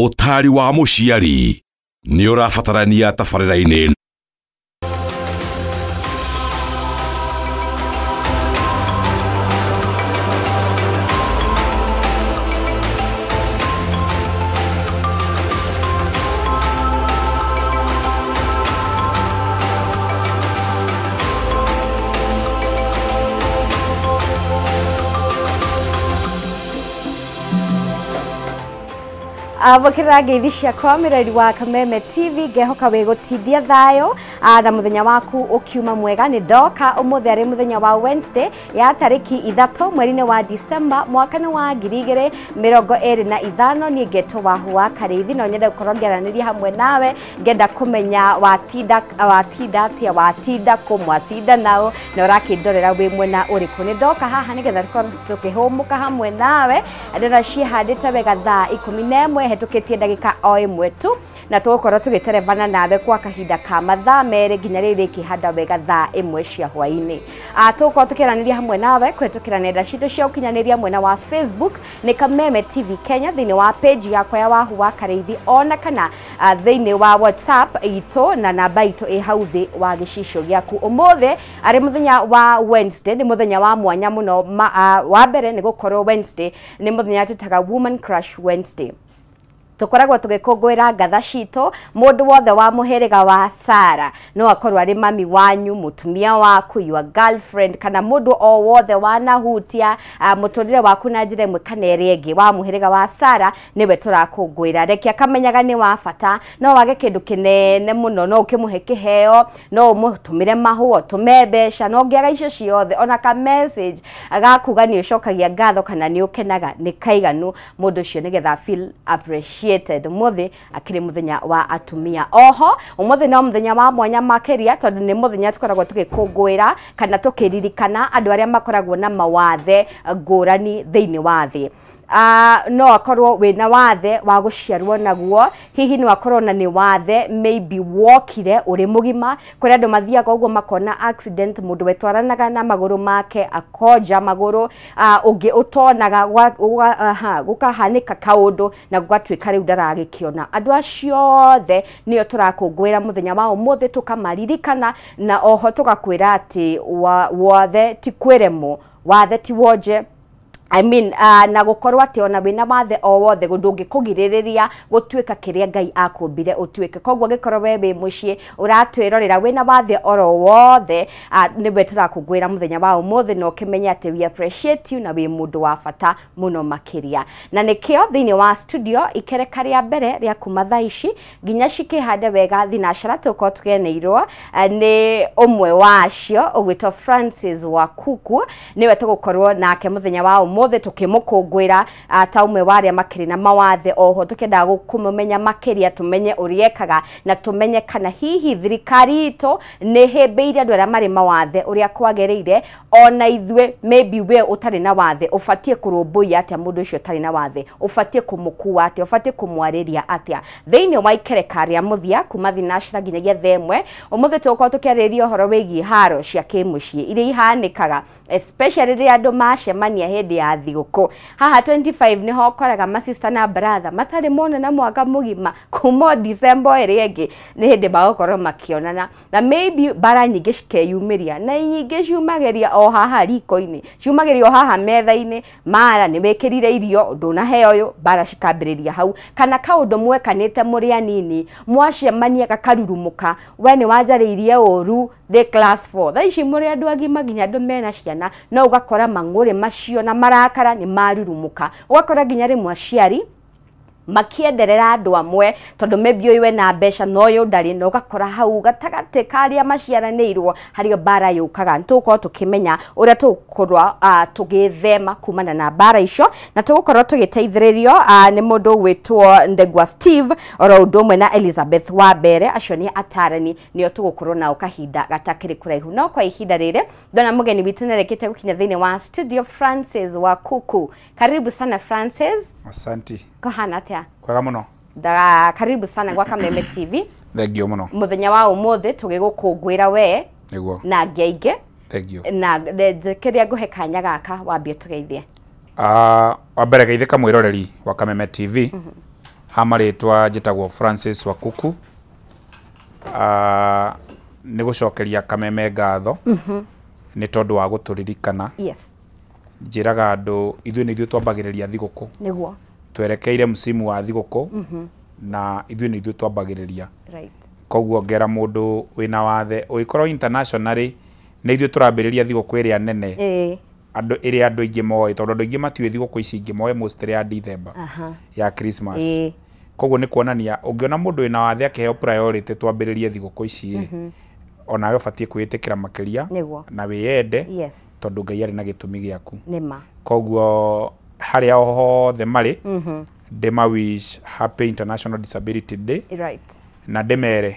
Ũtaari wa mũciari nĩ ũrabatarania tabarĩra-inĩ. Amũkĩra ngeithi ciakwa mĩrori wa Kameme TV, ngehoka wĩ gũtindia thayũ na mũthenya waku ũkiuma mwega. Nĩ ndoka ũmũthĩ arĩ mũthenya wa Wednesday ya tarĩki 3 mweri-inĩ wa December mwaka-inĩ wa 2025. Niĩ ngetwo Wahu wa Karĩithi, no nyende gũkorwo ngĩaranĩria hamwe nawe, ngenda kũmenya watinda watinda atĩa, watinda kũ, mwatinda nao, na ũrakĩndorera wĩ mwena ũrĩkũ. Nĩ ndoka haha nĩgetha tũkorwo tũkĩhũmũka hamwe nawe. Ndĩrona ciĩhandĩte wega thaa 11 hetũkĩtie ndagĩka o ĩmwe tu, na tũgũkorwo tũgĩterebana nawe kwa kahinda ka mathaa 2 nginya rĩrĩ rĩkĩhanda wega thaa 1 cia hwaĩ-inĩ. Tũgũkorwo tũkĩaranĩria hamwe nawe kũhetũkĩra nenda citũ cia ũkinyanĩria mwena wa Facebook nĩ Kameme TV Kenya, thĩinĩ wa page yakwa ya Wahu wa Karĩithi, ona kana thĩinĩ wa WhatsApp itũ na namba itũ ĩ hau thĩ wa gĩcicio gĩaku. Ũmũthĩ arĩ mũthenya wa Wednesday, nĩ mũthenya wa mwanya mũno. Wa mbere nĩ gũkorwo Wednesday nĩ mũthenya twĩtaga Woman Crush Wednesday. Tũkoragwo tũgĩkũngũĩra ngatha citũ. Mũndũ wothe wa mũhĩrĩga wa Sara, no akorwo arĩ mami wanyu, mũtumia waku, your girlfriend, kana mũndũ o wothe wanahutia mũtũrĩre waku na njĩra ĩmwe kana ĩrĩa ĩngĩ wa mũhĩrĩga wa Sara, nĩwe tũrakũngũĩra. Reke akamenyaga nĩ wa bata. No wage kĩndũ kĩnene mũno, no ũkĩmũhe kĩheo, no ũmũtũmĩre mahũa, ũtũme mbeca, no ũngĩaga icio ciothe, ona ka message gakuga nĩ ũcokagia ngatho kana nĩ ũkenaga nĩ kaiganu mũndũ ũcio, nĩgetha feel appreciated. Ũmũthĩ akĩrĩ mũthenya wa atumia. Oho ũmũthĩ no mũthenya wa mwanya makĩria, tondũ nĩ mũthenya tũkoragwo tũgĩkũngũĩra kana tũkĩririkana andũ arĩa makoragwo na mawathe ngũrani thĩinĩ wa thĩ. No akorwo wĩna wathe wa gũciarwo naguo, hihi no akorwo na nĩ wathe maybe wokire ũrĩ mũgima. Kũrĩ andũ mathiaga ũguo makona accident, mũndũ wetwaranaga na magũrũ make akonja magũrũ, ũngĩ ũtonaga gũkahanĩka kaũndũ na gũgatuĩka rĩu ndaragĩkĩona. Andũ acio othe nĩo tũrakũngũĩra mũthenya wa ũmũthĩ, tũkamaririkana, na oho tũgakwĩra atĩ wathe ti kwĩremwo, wathe ti wonje. I mean, na gũkorwo atĩ ona wĩna wathe o wothe ndũngĩkũgirĩrĩria gũtuĩka kĩrĩa Ngai akũmbire ũtuĩke. Koguo angĩkorwo we wĩ mũciĩ ũratwĩrorera wĩna wathe oro wothe, nĩwe tũrakũngũĩra mũthenya wa ũmũthĩ, na ũkĩmenye atĩ we appreciate you na wĩ mũndũ wa bata mũno makĩria. Na nĩkĩo thĩinĩ wa studio ikereka rĩa mbere rĩa kuma thaa ici nginya cikĩhande wega thinacara, tũkorwo tũgeneirwo nĩ ũmwe wa acio ũgwĩtwo Francis Wakuku, nĩwe tũgũkorwo nake mũthenya wa ũmũthĩ tũkĩmũkũngũĩra ta ũmwe wa arĩa makĩrĩ na mawathe. Oho tũkĩendaga kũmũmenya makĩria, tũmenye ũrĩa ekaga na tũmenye kana hihi thirikari itũ nĩ hĩmbĩirie andũ arĩa marĩ mawathe ũrĩa kwagĩrĩire. Ona ithuĩ maybe we ũtarĩ na wathe ũbatiĩ kũrũmbũiya atĩa mũndũ ũcio ũtarĩ na wathe, ũbatiĩ kũmũkua atĩa, ũbatiĩ kũmwarĩria atĩa. Thĩinĩ wa ikereka rĩa mũthia kuma thinacara nginyagia thaa 1 ũmũthĩ tũgũkorwo tũkĩarĩrĩria ũhoro wĩgiĩ haro cia kĩmũciĩ iria ihanĩkaga especially rĩrĩa andũ macemania hĩndĩ ya thigũkũ. Haha 25 nĩho ũkoraga masista na brother matarĩ monana mwaka mũgima, kuma December ĩrĩa ĩngĩ nĩ hĩndĩ magũkorwo makĩonana, na maybe mbara nyingĩ cikeyumĩria, na nyingĩ ciumagĩria o haha riko-inĩ, ciumagĩria o haha metha-inĩ, mara nĩ wĩkĩrire irio ndũnaheo ũyũ, mbara cikambĩrĩria hau, kana kaũndũ mwekanĩte mũrĩ anini mwacemania gakarurumũka, we nĩ wanjarĩirie ũru ndĩ class 4. Thaa ici mũrĩ andũ agima nginya andũ mena ciana, no ũgakora mang'ũrĩ macio na marakara nĩ marurumũka. Ũgakora nginya rĩmwe aciari makienderera andũ amwe tondũ maybe ũyũ ena mbeca na ũyũ ndarĩ, na ũgakora hau gatagatĩ karĩa maciaranĩirwo harĩa mbara yũkaga. Nĩ tũgũkorwo tũkĩmenya ũrĩa tũgũkorwo tũgĩthema kumana na mbara icio, na tũgũkorwo tũgĩteithĩrĩrio nĩ mũndũ ũgwĩtwo Ndegwa Steve oro ũndũ ũmwe na Elizabeth Wambere. Acio nĩ atarani, nĩo tũgũkorwo nao kahinda gatakĩrĩ kũraihu. No kwa ihinda rĩrĩ ndona mũgeni witũ nĩarĩkĩte gũkinya thĩinĩ wa studio, Francis Wakuku. Karibu sana Francis. Asante. Kũhana atĩa? Kwega mũno. Karibu sana gwa Kameme TV. Thank you mũno. Mũthenya wa ũmũthĩ tũgĩgũkũngũĩra we Nĩguo. na angĩ aingĩ. Thank you. Na kĩrĩa ngũhe kanya gaka wambie tũgeithie. Wa mbere geithĩka mwĩroreri wa Kameme TV. Ha marĩtwa njĩtagwo Francis Wakuku. Nĩ gũcokeria Kameme ngatho nĩ tondũ wa gũtũririkana. Yes. Njĩraga andũ ithuĩ nĩ ithuĩ twambagĩrĩria thigũkũ. Nĩguo. Twerekeire msimu wa thigũkũ na ithuĩ nĩ ithuĩ twambagĩrĩria. Right. Koguo ngera mũndũ wĩna wathe ũgĩkorwo internationally nĩ ithuĩ tũrambĩrĩria thigũkũ ĩrĩa nene. Andũ ĩrĩa andũ aingĩ moĩ, tondũ andũ aingĩ matiũĩ thigũkũ ici ingĩ, moĩ mostly ya December ya Christmas. Koguo nĩ kuonania ũngĩona mũndũ wĩna wathe akĩheo priority twambĩrĩrie thigũkũ ici, onawe ũbatiĩ kwĩĩtĩkĩra makĩria na wĩyende. Yes. Tondũ Ngai arĩ na gĩtũmi gĩaku. Nĩma. Koguo harĩa hothe marĩ, ndĩma wish happy International Disability Day. Right. Na ndĩmere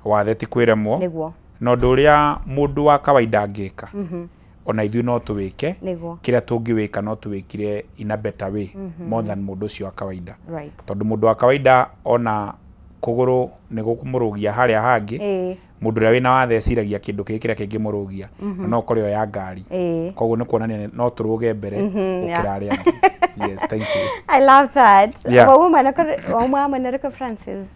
wathe ti kwĩremwo. Nĩguo. Na ũndũ ũrĩa mũndũ wa kawaida angĩka, ona ithuĩ no tũwĩke. Nĩguo. Kĩrĩa tũngĩwĩka no tũwĩkire in a better way more than mũndũ ũcio wa kawaida. Right. Tondũ mũndũ wa kawaida ona kũgũrũ nĩ gũkũmũrũgia harĩa hangĩ, mũndũ ũrĩa wĩna wathe eciragia kĩndũ kĩngĩ kĩrĩa kĩngĩmũrũgia, na no ũkore oya ngari. Koguo nĩ kuonania no tũrũge mbere gũkĩra arĩa angĩ. Yes, thank you. I love that. Yeah. Wauma mwena ũrĩkũ, Francis?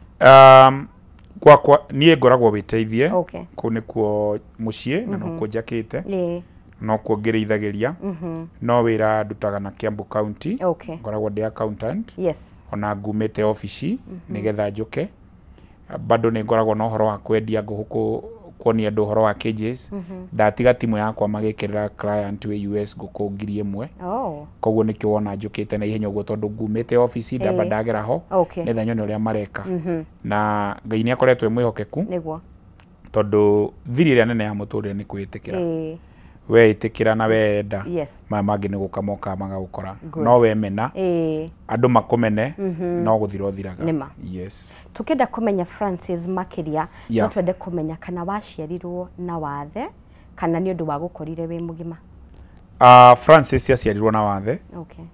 Gwakwa niĩ ngoragwo wĩteithie. Okay. Kũu nĩkuo mũciĩ na nokuo njakĩte, nokuo ngĩrĩithagĩria, no wĩra ndutaga na Kiambu County. Okay. Ngoragwo ndĩ accountant. Yes. Ona ngumĩte obici nĩgetha njũke. Bado nĩ ngoragwo na ũhoro wa kwendia ngũkũ, kuonia andũ ũhoro wa cages. Ndatiga timu yakwa magĩkĩrĩra client wĩ US ngũkũ 1000. Oh. Koguo nĩkĩo wona njũkĩte na ihenya ũguo, tondũ ngumĩte obici ndamba ndagera ho nĩgetha nyone ũrĩa mareka. Na Ngai nĩ akoretwo e mwĩhokeku. Nĩguo. Tondũ thiri ĩrĩa nene ya mũtũrĩre nĩ kwĩĩtĩkĩra. Weĩtĩkĩra na wenda, Yes. maya mangĩ nĩ gũka mokaga magagũkora. Good. No wemena, andũ makũmene, no gũthira ũthiraga. Nĩma. Yes. Tukĩenda kũmenya Francis makĩria, Yeah. no twende kũmenya kana waciarirwo na wathe kana nĩ ũndũ wa gũkorire wĩ mũgima. Francis aciarirwo na wathe. Okay.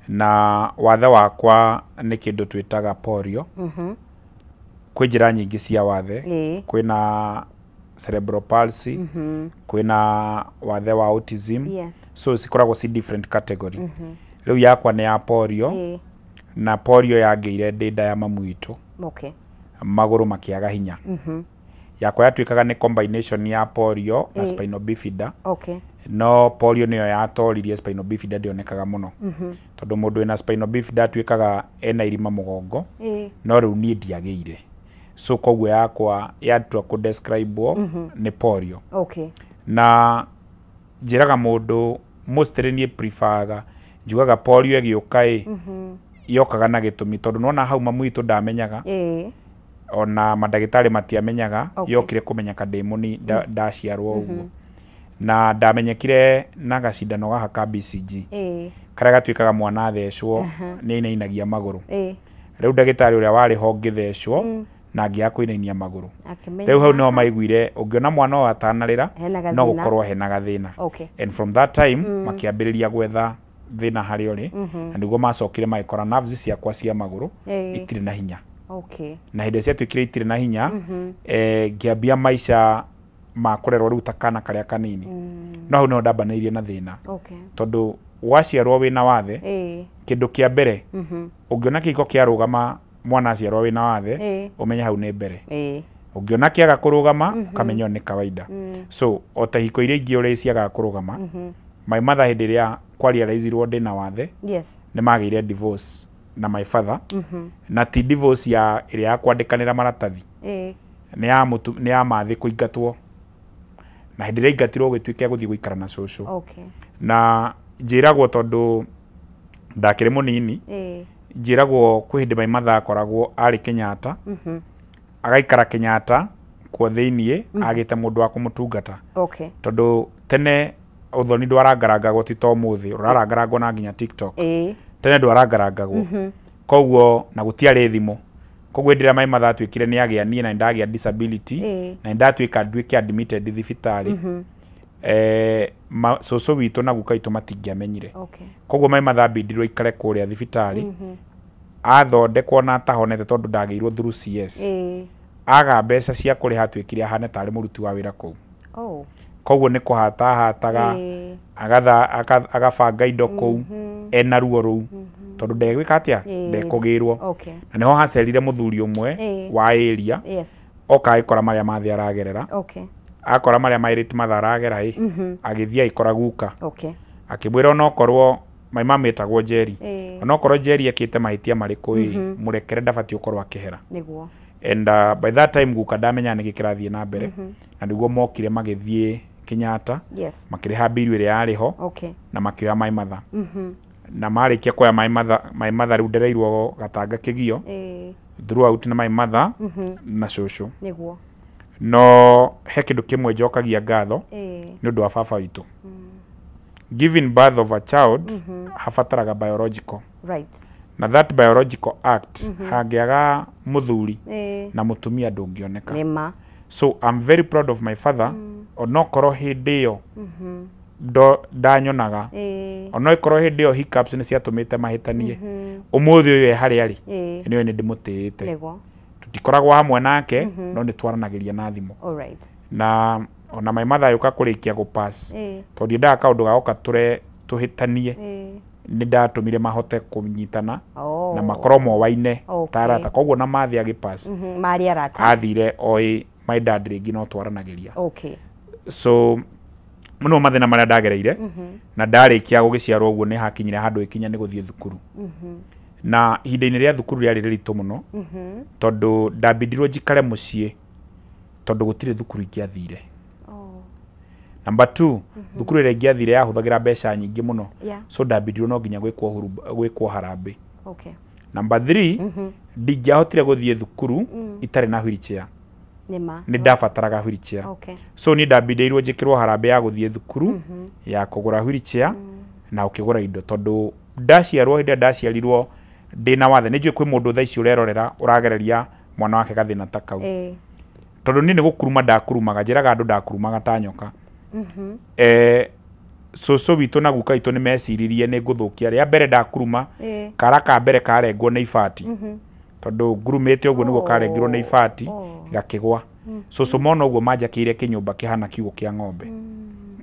Na wathe wakwa nĩ kĩndũ twĩtaga polio. Kwĩ njĩra nyingĩ cia wathe. Kwĩna cerebral palsy, kwĩna wathe wa autism. Yes. So cikoragwo ci different category. Rĩu yakwa nĩ ya polio. Na polio yangĩire ndĩ nda ya mamu witũ. Okay. Magũrũ makĩaga hinya. Yakwa yatuĩkaga nĩ combination ya polio na spina bifida. Okay. No polio nĩyo yatoririe, spina bifida ndĩonekaga mũno. Tondũ mũndũ wĩna spina bifida atuĩkaga ena irima mũgongo. No rĩu niĩ ndiagĩire. So koguo yakwa yatua kũ describe nĩ polio. Okay. Na njĩraga mũndũ mostly niĩ preferaga njugaga polio ĩgĩũka ĩ, yokaga na gĩtũmi, tondũ nĩwona hau mamu witũ ndamenyaga, ona mandagĩtarĩ matiamenyaga. Okay. Yokire kũmenyeka ndĩ mũni ndaciarwo ũguo, na ndamenyekire na gacindano gaka ka BCG karĩa gatuĩkaga mwana athecwo nĩ ainainagia magũrũ. Rĩu ndagĩtarĩ ũrĩa warĩ ho ngĩthecwo na ngĩaga kũinainia magũrũ. Akĩmenya. Rĩu hau nĩho maiguire ũngĩona mwana ũyũ atanarĩra, Hena no gathĩna. gũkorwo hena gathĩna. Okay. And from that time makĩambĩrĩria gwetha thĩna harĩa ũrĩ, na nĩguo macokire magĩkora nerves ciakwa cia magũrũ itirĩ na hinya. Okay. Na hĩndĩ ĩrĩa ciatuĩkire itirĩ na hinya, ngĩambia maica ma kũrerwo rĩu ta kana karĩa kanini. No hau nĩho ndambanĩirie na thĩna, Okay. tondũ waciarwo wĩna wathe, kĩndũ kĩa mbere ũngĩona kĩhiko kĩarũgama mwana aciarwo wĩna wathe, ũmenye hau nĩ mbere. Ũngĩona kĩaga kũrũgama, ũkamenya ũyũ nĩ kawaida. So o ta ihiko iria ingĩ ũrĩa ciagaga kũrũgama, my mother hĩndĩ ĩrĩa kwarealizirwo ndĩna wathe, Yes. nĩ magĩire divorce na my father, na ti divorce ya ĩrĩa ya kwandĩkanĩra maratathi, nĩ ya mũtu, nĩ ya mathĩ kũingatwo. Na hĩndĩ ĩrĩa aingatirwo gũgĩtuĩka gũthiĩ gũikara na cũcũ. Okay. Na njĩragwo tondũ ndakĩrĩ mũnini, njĩragwo kwĩ hĩndĩ my mother akoragwo arĩ Kenyatta, agaikara Kenyatta kuo thĩiniĩ agĩte mũndũ wa kũmũtungata. Okay. Tondũ tene ũthoni ndwarangarangagwo, ti ta ũmũthĩ ũrarangarangwo na nginya TikTok. Tene ndwarangarangagwo, koguo na gũtiarĩ thimũ. Koguo hĩndĩ ĩrĩa my mother atuĩkire nĩ agĩa niĩ na nĩndagĩa disability, na nĩndatuĩka nduĩke admitted thibitarĩ, cũcũ witũ na guka witũ matingĩamenyire. Okay. Koguo my mother ambindirwo aikare kũrĩa thibitarĩ athondekwo na atahonete, tondũ ndagĩirwo through CS. Aga mbeca cia kũrĩha, atuĩkire ahane tarĩ mũruti wa wĩra kũu. Oh. Koguo nĩ kũhata hataga, agatha agabanga indo kũu ena ruo rũu. Tondũ ndegwĩka atĩa? Ndekũgĩrwo. Na nĩho hacerire mũthuri ũmwe wa area. Oka agĩkora marĩa mathĩ aragerera. Akora marĩa mairĩtu matha aragera ĩ, agĩthiĩ agĩkora guka. Akĩmwĩra onokorwo my mom etagwo Jerry. Onokorwo Jerry ekĩte mahĩtia marĩkũ ĩ, mũrekere ndabatiĩ gũkorwo akĩhera. Nĩguo. And by that time guka ndamenya nĩkĩ kĩrathiĩ na mbere. Na nĩguo mokire magĩthiĩ Kenyatta. Makĩrĩha bill ĩrĩa yarĩ ho. Na makĩoya my mother. Na marĩkia kuoya my mother, my mother rĩu ndereirwo gatanga kĩgio. Throughout na my mother na cũcũ. Nĩguo. No he kĩndũ kĩmwe njokagia ngatho nĩ ũndũ wa baba witũ. Giving birth of a child habataraga biological. Na that biological act hangĩaga mũthuri na mũtumia ndũngĩoneka. Nĩma. So I'm very proud of my father. Onokorwo hĩndĩ ĩyo ndanyonaga. Onokorwo hĩndĩ ĩyo hiccups nĩ ciatũmĩte mahĩtanie. Ũmũthĩ ũyũ e harĩa arĩ, nĩwe nĩ ndĩmũtĩĩte. Tũtikoragwo hamwe nake, no nĩ twaranagĩria na thimũ. Na ona my mother yũka kũrĩkia gũpass, tondũ ndiendaga kaũndũ gagoka tũhĩtanie, nĩ ndatũmire mahote kũnyitana na makorwo mowaine ta arata. Koguo na mathĩ agĩpass, marĩ arata, athire oĩ my dad rĩngĩ no twaranagĩria. So mũno mathĩna marĩa ndagereire, na ndarĩkia gũgĩciarwo ũguo nĩ hakinyire handũ ĩkinya nĩ gũthiĩ thukuru. Na ihinda-inĩ rĩa thukuru rĩarĩ rĩritũ mũno, tondũ ndambindirwo njikare mũciĩ tondũ gũtirĩ thukuru ingĩathire. Number 2, thukuru ĩrĩa ingĩathire yahũthagĩra mbeca nyingĩ mũno. So ndambindirwo no nginya gwĩkwo harambĩ. Number 3, ndingĩahotire gũthiĩ thukuru itarĩ na wheelchair. Nĩ ndabataraga wheelchair. So niĩ ndambindĩirwo njĩkĩrwo harambĩ ya gũthiĩ thukuru, ya kũgũra wheelchair, na ũkĩgũra indo tondũ ndaciarwo hĩndĩ ĩrĩa ndaciarirwo ndĩna wathe. Nĩ njũĩ kwĩ mũndũ thaa ici ũrerorera ũragereria mwana wake gathĩna ta kau. Tondũ niĩ nĩ gũkuruma ndakurumaga, njĩraga andũ ndakurumaga ta nyoka. Cũcũ witũ na guka witũ nĩ meciririe nĩ ngũthũkia. Rĩa mbere ndakuruma, kara ka mbere karengwo nĩ ibati. Tondũ ngurumĩte ũguo nĩguo karengirwo nĩ ibati, gakĩgwa. Cũcũ mona ũguo manjakĩire kĩnyũmba kĩhana kiugũ kĩa ng'ombe.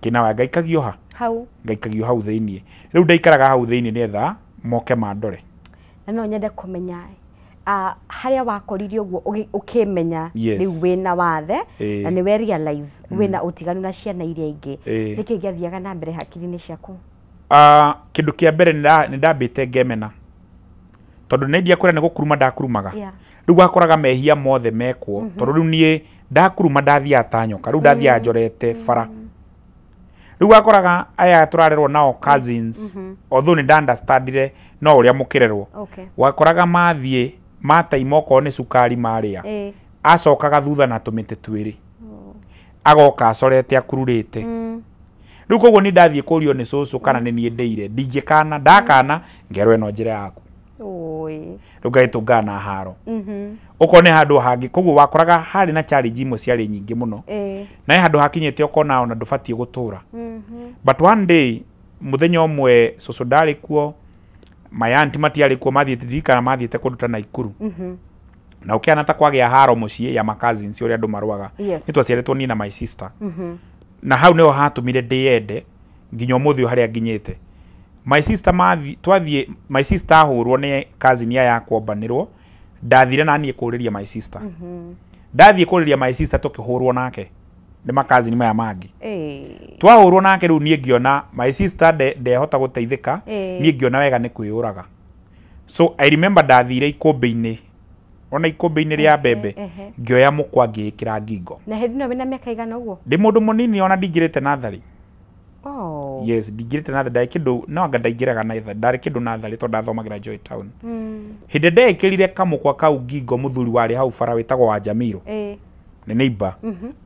Kĩna wa ngaikagio ha? Hau. Ngaikagio hau thĩiniĩ. Rĩu ndaikaraga hau thĩiniĩ nĩgetha moke mandore. Na no nyende kũmenya harĩa wakorire ũguo ũkĩmenya rĩu wĩna wathe, na nĩwe realize wĩna ũtiganu na ciana iria ingĩ. Nĩkĩ gĩathiaga na mbere hakiri-inĩ ciaku? Kĩndũ kĩa mbere nĩ ndambĩte ngemena. Tondũ nĩ ndia kũrĩa nĩ gũkuruma ndakurumaga. Rĩu wakoraga mehia mothe mekwo, tondũ rĩu niĩ ndakuruma ndathiaga ta nyoka, rĩu ndathiaga njorete bara. Rĩu wakoraga aya tũrarerwo nao cousins, although nĩ nda-understandire no ũrĩa mũkĩrerwo. Wakoraga mathiĩ mataima okorwo nĩ cukari marĩa, acokaga thutha na tũmĩtĩ twĩrĩ. Agoka acorete akururĩte. Rĩu koguo nĩ ndathiĩ kũrio nĩ cũcũ kana nĩ niĩ ndĩire, ndingĩkana, ndakana ngerwo ĩno njĩra yaku. Rĩu ngagĩtũngana na haro. Okorwo nĩ handũ hangĩ, koguo wakoraga harĩ na challenge imwe ciarĩ nyingĩ mũno. Na he handũ hakinyĩte ũkona ona ndũbatiĩ gũtũra. But one day, mũthenya ũmwe cũcũ ndarĩ kuo, my aunt matiarĩ kuo, mathiĩte ndirikana mathiĩte kũndũ ta Naikuru. Na ũkĩhana ta kwagĩa haro mũciĩ ya ma cousins ũrĩa andũ marũaga. Nĩ twaciarĩtwo niĩ na my sister. Na hau nĩho hatũmire ndĩyende nginya ũmũthĩ ũyũ harĩa nginyĩte. My sister twathiĩ, my sister ahũrwo nĩ cousin ya yakwambanĩrwo, ndathire na niĩ kũrĩria my sister. Ndathiĩ kũrĩria my sister tũkĩhũrwo nake nĩ ma cousin maya mangĩ. Twahũrwo nake rĩu niĩ ngĩona my sister ndehota gũteithĩka, niĩ ngĩona wega nĩ kwĩyũraga. So I remember ndathire ikũmbĩ-inĩ, ona ikũmbĩ-inĩ rĩa mbembe, ngĩoya mũkwa ngĩĩkĩra ngingo. Na hĩndĩ ĩno wĩna mĩaka igana ũguo? Ndĩ mũndũ mũnini ona ndingĩrĩte natharĩ. Yes, ndingĩrĩte natharĩ, ndarĩ kĩndũ, no anga ndaingĩraga natharĩ, ndarĩ kĩndũ natharĩ tondũ ndathomagĩra Joy Town. Hĩndĩ ndeĩkĩrire kamũkwa kau ngingo mũthuri warĩ hau bara wĩtagwo wa Jamiro. Nĩ neighbor,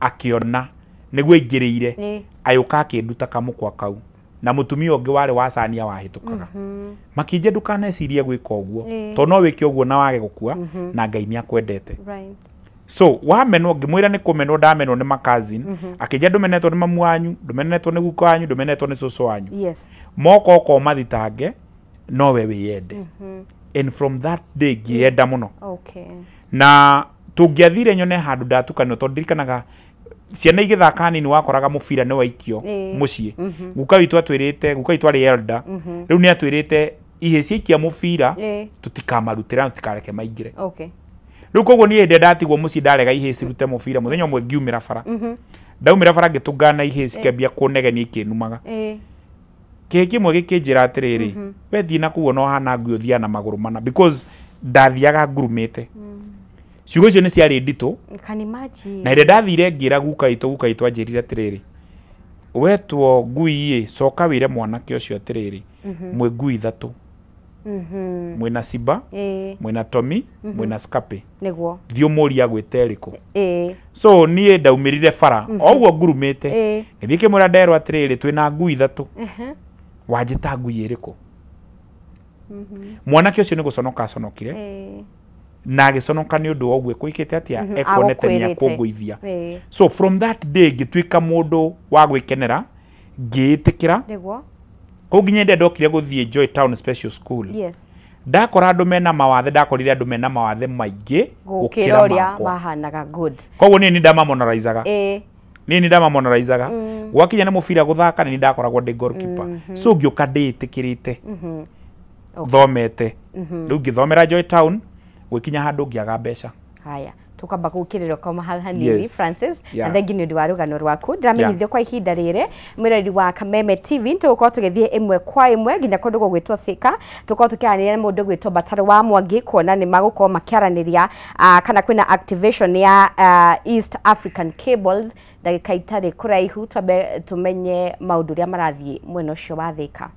akĩona nĩguo aingĩrĩire, agĩũka akĩnduta kamũkwa kau. Na mũtumia ũngĩ warĩ wa cania wahĩtũkaga. Makĩnjia ndũkanecirie gwĩka ũguo, tondũ no wĩke ũguo na wage gũkua, na Ngai nĩ akwendete. So wamenwo ngĩmwĩra nĩ kũmenwo ndamenwo nĩ ma cousin, akĩnjia ndũmenetwo nĩ mamu wanyu, ndũmenetwo nĩ guka wanyu, ndũmenetwo nĩ cũcũ wanyu. Moka okorwo mathitange, no we wĩyende. And from that day ngĩyenda mũno. Na tũngĩathire nyone handũ ndatukanio, tondũ ndirikanaga ciana igĩthaka nini wakoraga mũbira nĩ waikio mũciĩ. Guka witũ atwĩrĩte, guka witũ arĩ elder, rĩu nĩ atwĩrĩte Ihĩ ciaikia mũbira tũtikamarutĩra na tũtikareke maingĩre. Rĩu koguo niĩ hĩndĩ ĩrĩa ndatigwo mũciĩ ndarega ihĩ cirute mũbira mũthenya ũmwe ngiumĩra bara. Ndaumĩra bara ngĩtũngana na ihĩ cikĩambia kũnegenia ikĩnumaga. Kĩhĩ kĩmwe gĩkĩnjĩra atĩrĩrĩ, we thiĩ na kũu ona ũhana ngui ũthiaga na magũrũ mana, because ndathiaga ngurumĩte. Ciugo icio nĩ ciarĩ nditũ. Na hĩndĩ ndathire ngĩra guka witũ anjĩrire atĩrĩrĩ, wetwo ngui ĩ, coka wĩre mwanake ũcio atĩrĩrĩ, mwĩ ngui ithatũ. Mwĩna Simba, mwĩna Tommy, mwĩna Scape. Nĩguo. Thiĩ ũmũrie agwĩte ĩrĩkũ. So niĩ ndaumĩrire bara o ũguo ngurumĩte, ngĩthiĩ ngĩmwĩra nderwo atĩrĩrĩ, twĩna ngui ithatũ, wanjĩta ngui ĩrĩkũ? Mwanake ũcio nĩ gũconoka aconokire, na agĩconoka nĩ ũndũ wa ũguo ekwĩkĩte atĩa, ekuonete nĩ akũngũithia. So from that day ngĩtuĩka mũndũ wa gwĩkenera, ngĩĩtĩkĩra. Kũu nginya hĩndĩ ĩrĩa ndokire gũthiĩ Joy Town Special School. Ndakora andũ mena mawathe, ndakorire andũ mena mawathe maingĩ gũkĩra ũrĩa wahanaga. Good. Koguo niĩ nĩ ndamamonaraizaga. Niĩ nĩ ndamamonaraizaga. Gwakinya nĩ mũbira gũthaka nĩ ndakoragwo ndĩ goalkeeper. So ngĩũka ndĩĩtĩkĩrĩte, thomete. Rĩu ngĩthomera Joy Town, gwĩkinya handũ ngĩaga mbeca. Haya, tukamba gũkĩrĩrwo koma hanini Francis, na thengi nĩ ũndũ wa rũgano rwaku. Ndĩramenyithio kwa ihinda rĩrĩ mwĩroreri wa Kameme TV tũgũkorwo tũgĩthiĩ ĩmwe kwa ĩmwe nginya kũndũ gũgwĩtwo Thika, tũkorwo tũkĩaranĩria na mũndũ ũgwĩtwo Mbatarũ wa Mwangi, kuona nĩ magũkorwo makĩaranĩria kana kwĩna activation ya East African Cables ndagĩka itarĩ kũraihu, twambe tũmenye maũndũ ũrĩa marathiĩ mwena ũcio wa Thika.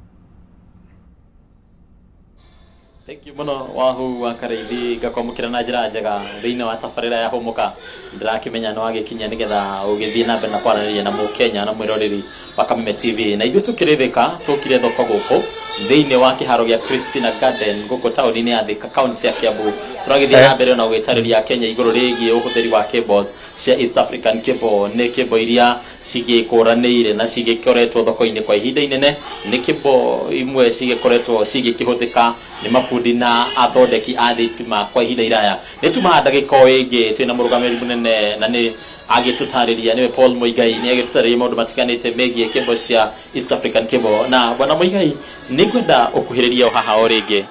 Thank you muno Wahu wa Karaithi, ngakwamũkĩra na njĩra njega thĩinĩ wa tabarĩra ya Hũmũka. Ndĩrakĩmenya nĩ wagĩkinya nĩgetha ũgĩthiĩ na mbere na kwaranĩria na mũkenya na mwĩroreri wa Kameme TV. Na ithuĩ tũkĩrĩ Thika, tũkire thoko gũkũ thĩinĩ wa kĩharo gĩa Christina Garden gũkũ taũni-inĩ ya Thika, kaunti ya Kiambu. Tũragĩthiĩ na mbere na gũgĩtarĩria Kenya igũrũ rĩgiĩ ũhũthĩri wa cables cia East African Cable. Nĩ cable iria cigĩkũranĩire na cigĩkoretwo thoko-inĩ kwa ihinda inene. Nĩ cable imwe cigĩkoretwo cigĩkĩhũthĩka nĩ mabundi na athondeki a thitima kwa ihinda iraya. Nĩ tumaga ndagĩka o ĩngĩ twĩna mũrũgamĩrĩri mũnene na nĩ agĩtũtarĩria, nĩwe Paul Muigai, nĩ agĩtũtarĩria maũndũ matiganĩte megiĩ cable cia East African Cable. Na bwana Muigai, nĩ ngwenda ũkuhĩrĩrie o haha o rĩngĩ,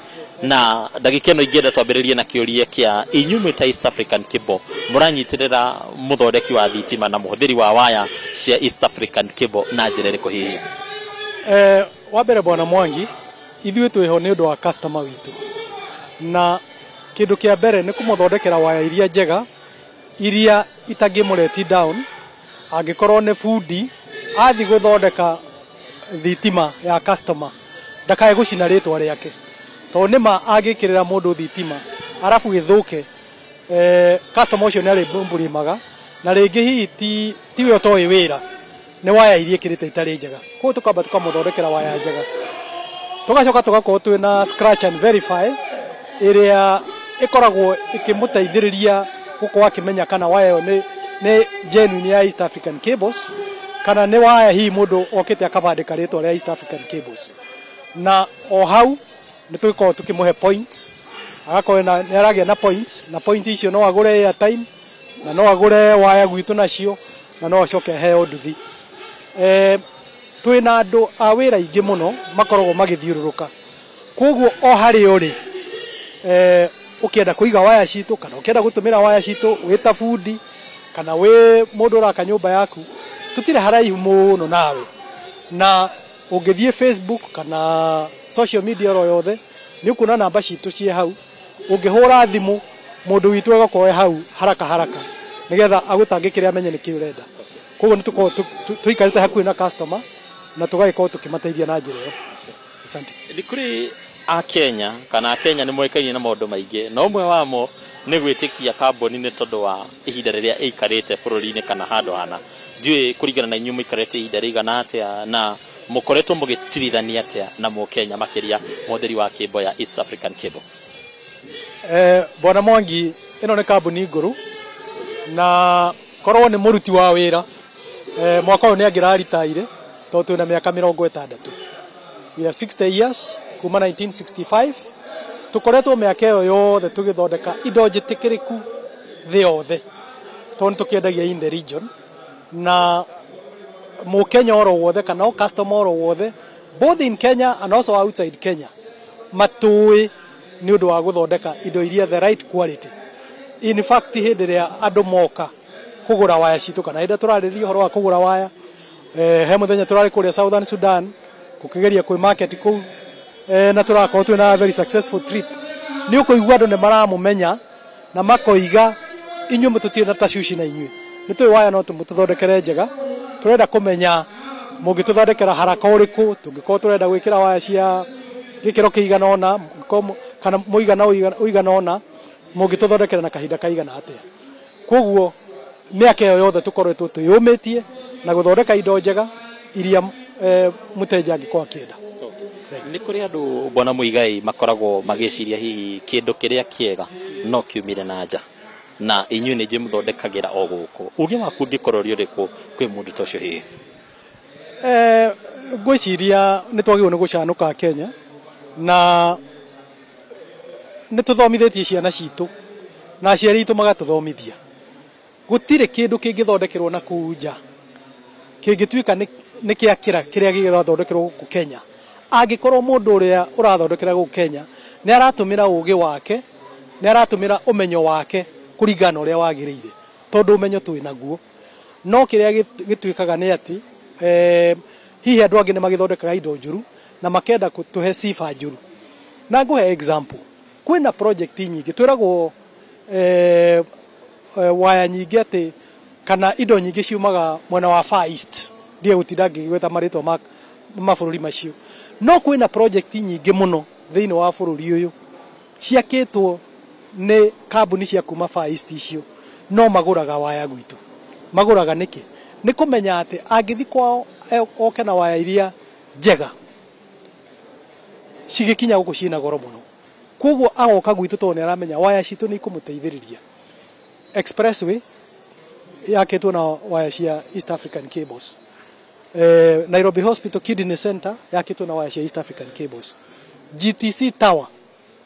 na ndagĩka ĩno ingĩenda twambĩrĩrie na kĩũria kĩa inyuĩ mwĩ ta East African Cable mũranyitĩrĩra mũthondeki wa thitima na mũhũthĩri wa waya cia East African Cable na njĩra ĩrĩkũ hihi? Wa mbere bwana Mwangi, ithuĩ twĩho nĩ ũndũ wa customer witũ, na kĩndũ kĩa mbere nĩ kũmũthondekera waya iria njega, iria itangĩmũreti down. Angĩkorwo nĩ bundi athiĩ gũthondeka thitima ya customer, ndakae gũcina rĩtwa rĩake, tondũ nĩma angĩkĩrĩra mũndũ thitima arabu ĩthũke, customer ũcio nĩ arĩmbũrĩmaga, na rĩngĩ hihi tiwe ũtoĩ wĩra, nĩ waya iria ĩkĩrĩte itarĩ njega. Koguo tũkamba tũkamũthondekera waya njega, tũgacoka tũgakorwo twĩna scratch and verify ĩrĩa ĩkoragwo ĩkĩmũteithĩrĩria gũkorwo akĩmenya kana waya ĩyo nĩ genuine ya East African Cables, kana nĩ waya hihi mũndũ okĩte akabandĩka rĩtwa rĩa East African Cables. Na o hau nĩ tũgĩkorwo tũkĩmũhe points, agakorwo nĩ aragĩa na points, na point icio no agũre airtime, na no agũre waya gwitũ nacio, na no acoke aheo nduthi. Twĩna andũ a wĩra aingĩ mũno makoragwo magĩthiũrũrũka, koguo o harĩa ũrĩ, ũkĩenda kũiga waya citũ kana ũkĩenda gũtũmĩra waya citũ wĩ ta bundi kana wĩ mũndũ ũraka nyũmba yaku, tũtirĩ haraihu mũno nawe. Na ũngĩthiĩ Facebook kana social media oro yothe nĩ ũkuona namba citũ ciĩ hau. Ũngĩhũra thimũ mũndũ witũ agakorwo e hau haraka haraka nĩgetha agũtangĩkĩre amenye nĩkĩ ũrenda. Koguo nĩ tũkoragwo tũikarĩte hakuhĩ na customer na tũgagĩkorwo tũkĩmateithia na njĩra ĩyo. Asante. Nĩ kũrĩ Akenya kana Akenya nĩ moĩkaine na maũndũ maingĩ, na ũmwe wamo nĩ gwĩtĩkia kambuni nĩ tondũ wa ihinda rĩrĩa ĩikarĩte bũrũri-inĩ kana handũ hana. Ndiũĩ kũringana na inyuĩ mũikarĩte ihinda rĩigana atĩa na mũkoretwo mũgĩtirithania atĩa na mũkenya makĩria mũhũthĩri wa cable ya East African Cable? Bwana Mwangi, ĩno nĩ kambuni ngũrũ, na korwo nĩ mũruti wa wĩra, mwaka ũyũ nĩ angĩraritaire tondũ twĩna mĩaka 60. We are 60 years kuma 1965, tũkoretwo mĩaka ĩyo yothe tũgĩthondeka indo njĩtĩkĩrĩku thĩ yothe, tondũ nĩ tũkĩendagia in the region, na mũkenya oro wothe kana o customer oro wothe both in Kenya and also outside Kenya matũĩ nĩ ũndũ wa gũthondeka indo iria the right quality. In fact hĩndĩ ĩrĩa andũ moka kũgũra waya citũ kana hĩndĩ tũrarĩrĩria ũhoro wa kũgũra waya, he mũthenya tũrarĩ kũrĩa Southern Sudan gũkĩgeria kwĩ market kũu, na tũrakorwo twĩna very successful trip. Nĩ ũkũigua andũ nĩ maramũmenya na makoiga inyuĩ mũtũtirĩ na tacuci na inyuĩ nĩ tũĩ waya no tũmũtũthondekere njega, tũrenda kũmenya mũngĩtũthondekera haraka ũrĩkũ, tũngĩkorwo tũrenda gwĩkĩra waya cia gĩkĩro kĩigana ũna kana mũigana ũigana ũna, mũngĩtũthondekera na kahinda kaigana atĩa. Koguo mĩaka ĩyo yothe tũkoretwo twĩyũmĩtie na gũthondeka indo njega iria mũteja angĩkorwo akĩenda. Nĩ kũrĩ andũ Bwana Muigai makoragwo magĩciria hihi kĩndũ kĩrĩa kĩega no kiumire na nja, na inyuĩ nĩ inyuĩ mũthondekagĩra o gũkũ. Ũgĩ waku ũngĩkorwo ũrĩ ũrĩkũ kwĩ mũndũ ta ũcio hihi? Ngwĩciria nĩ twagĩrĩirwo nĩ gũcanũka Kenya na nĩ tũthomithĩtie ciana citũ na aciari aitũ magatũthomithia. Gũtirĩ kĩndũ kĩngĩthondekerwo na kũu nja kĩngĩtuĩka nĩ kĩakĩra kĩrĩa gĩgathondekerwo gũkũ Kenya. Angĩkorwo mũndũ ũrĩa ũrathondekera gũkũ Kenya nĩ aratũmĩra ũgĩ wake, nĩ aratũmĩra ũmenyo wake kũringana na ũrĩa wagĩrĩire, tondũ ũmenyo twĩ naguo. No kĩrĩa gĩtuĩkaga nĩ atĩ hihi andũ angĩ nĩ magĩthondekaga indo njũru na makenda gũtũhe sifa njũru. Na ngũhe example, kwĩna project nyingĩ twĩragwo waya nyingĩ atĩ kana indo nyingĩ ciumaga mwena wa Far East, ndiye gũtinda ngĩgweta marĩtwa ma mabũrũri macio. No kwĩna project nyingĩ mũno thĩinĩ wa bũrũri ũyũ ciakĩtwo nĩ kambuni cia kuma Far East icio, no magũraga waya gwitũ. Magũraga nĩkĩ? Nĩ kũmenya atĩ angĩthiĩ kwao oke na waya iria njega cigĩkinya gũkũ ciĩna goro mũno. Koguo agoka gwitũ tondũ nĩ aramenya waya citũ nĩ ikũmũteithĩrĩria. Expressway yakĩtwo na waya cia East African Cables. Nairobi Hospital Kidney Center yakĩtwo na waya cia East African Cables. GTC Tower,